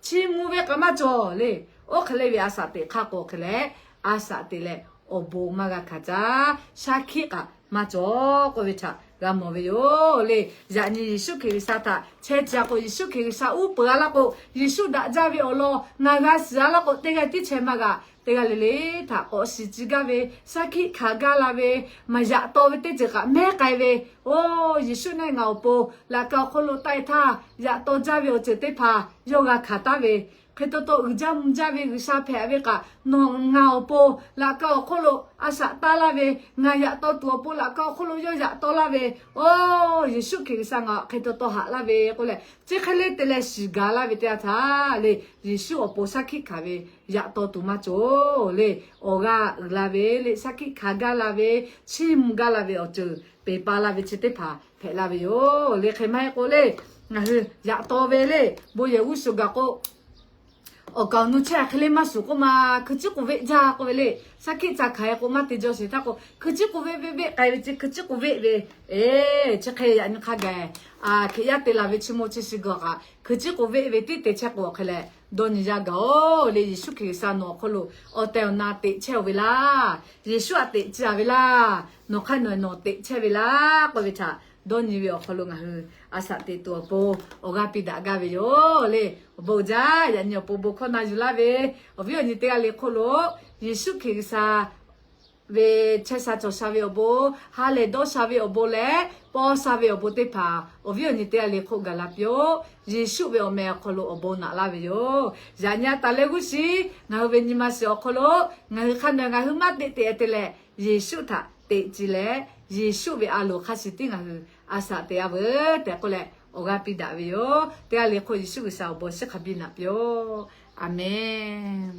chiˇ mvuh ve kaꞈ maˇ cawˬ le. Oˇ hk'e le ve a shaꞈ teꞈ hk'aˇ k'o hk'e leh, a shaꞈ teꞈ leh awˬ bon maˇ g'a hkanˍ caˇ, shaˉ hkiˆ kaꞈ maˇ cawˬ k'oˆ ve htaꞈ g'a mawˬ ve yoˬ le. Yaꞈ nyi Yeˍsuˆ Hkriꞈ G'uiˬsha htaꞈ chehˇ ca k'o, Yeˍsuˆ Hkriꞈ G'uiˬsha uˉ peunˍ a laˇ k'o, Yeˍsuˆ daꞈ jaˇ ve awˬ lawn ngaˬ g'a shiˍ a laˇ k'o, teˇ g'aˇ tiˉ chehˇ maˇ g'a. Teˇ g'aˇ le le htaꞈ k'awꞈ shiˍ ci gaˇ ve, shaˉ hkiˆ hkanˍ gaˇ la ve, maˍ yaꞈ taw ve teˇ ceuˬ kaꞈ mehˉ k'ai ve, oˇ Yeˍsuˆ neˇ ngaˬ awˬ pon laꞈ ka awˬ hk'oˆ lo taˆ e htaˇ, yaꞈ taw jaˇ ve awˬ ceuˬ teˇ hpaˍ yawˇ g'a hkanˍ taˉ ve, hk'e taw taw uiˍ jaˇ mvuh jaˇ ve G'uiˬsha hpehꞈ ve kaꞈ, nawˬ ngaˬ awˬ pon laꞈ ka awˬ hk'oˆ lo a shaꞈ taˇ laˇ ve, ngaˬ yaꞈ taw tuˬ awˬ pon laꞈ ka awˬ hk'oˆ lo yawˇ yaꞈ taw laˇ ve, oˇ Yeˍsuˆ Hkriꞈ G'uiˬsha ngaˬ hk'e taw taw haꞈ laˇ ve k'oˆ leh, chi hk'e le te leh shiˍ gaˬ laˇ ve teˇ yanˇ htaˇ le, Yeˍsuˆ awˬ pon shaˉ hkiˆ hkanˍ ve yaꞈ taw tuˬ maˇ cawˬ le. Awˬ g'aˇ uiˍ la ve le, shaˉ hkiˆ hkanˍ gaˇ la ve, chiˇ mvuh gaˇ la ve awˬ ceuˬ peˬ pa la ve chi teˇ hpaˍ hpehꞈ la ve yoˬ le. Hk'e maˇ heˆ k'o le, ngaˬ hui yaꞈ taw ve le, bon yehˬ g'uˇ suhˍ gaˬ k'o, awˬ kaˍ awˬ nu chehˇ hk'e le maˇ shuˍ k'oˆ ma, hkui ciˉ k'oˍ veˆ jaˇ k'oˆ ve le. Shaˉ hkiˆ ca hkanˍ e k'o maˇ te jaw sheˍ htaˇ k'o, hkui ciˉ k'oˍ veˆ veˆ veˆ k'ai ve ce, hkui ciˉ k'oˍ veˆ ve, e, chi hk'e yaꞈ nyi hk'a gaˬ, a, Hkriꞈ yaˇ te la ve chi mawˇ chi shiˍ gaˬ kaꞈ, hkui ciˉ k'oˍ veˆ ve tiˉ te chehˇ k'o hk'e leh, dawˇ nyi yaˇ gaˬ oˬ le. Yeˍsuˆ Hkriꞈ G'uiˬsha nawˬ awˬ hk'aw lo awˬ tehˬ awˬ na teꞈ chehˇ oˬ ve laˇ. Yeˍsuˆ aꞈ teꞈ ci a ve laˇ. Nawˬ hk'aˇ nawˬ nawˬ teꞈ chehˇ ve laˇ k'oˆ ve htaꞈ dawˇ nyi ve awˬ hk'aw lo ngaˬ hui a shaꞈ teꞈ tuˬ awˬ pon awˬ g'aˇ piˇ daꞈ gaˇ ve yoˬ le. Awˬ bon jaˇ, yaꞈ nyi awˬ pon bon hkawˇ na yuˬ laˇ ve awˬ viˉ awˬ nyi teˇ g'aˇ le hk'oˆ lo, Yeˍsuˆ Hkriꞈ G'uiˬsha ve chehˇ sha cawˬ sha ve awˬ bon, ha lehˬ dawˇ sha ve awˬ bon leh paw sha ve awˬ bon teˇ hpaˍ awˬ viˉ awˬ nyi teˇ g'aˇ le hk'oˆ gaˬ la piˇ-oˆ. Yeˍsuˆ ve awˬ meh awˬ hk'aw lo awˬ bon naꞈ laˇ ve yoˬ. Yaꞈ nyi a taˍ leh g'uˇ shiˍ ngaˬ hui ve nyi ma shiˍ awˬ hk'aw lo, ngaˬ hui hk'aˇ nawˬ ngaˬ hui maˇ teꞈ teꞈ te leh, Yeˍsuˆ htaꞈ teꞈ ci leh, Yeˍsuˆ ve a loˍ hk'a shiˍ tiˉ ngaˬ hui a shaꞈ teꞈ a veuˬ tehꞈ k'oˆ leh awˬ g'aˇ piˇ daꞈ ve yoˬ. Teˇ g'aˇ le hk'oˆ Yeˍsuˆ G'uiˬsha awˬ bon shiˉ hk'a biˇ naꞈ piˇ-oˆ. A menˬ.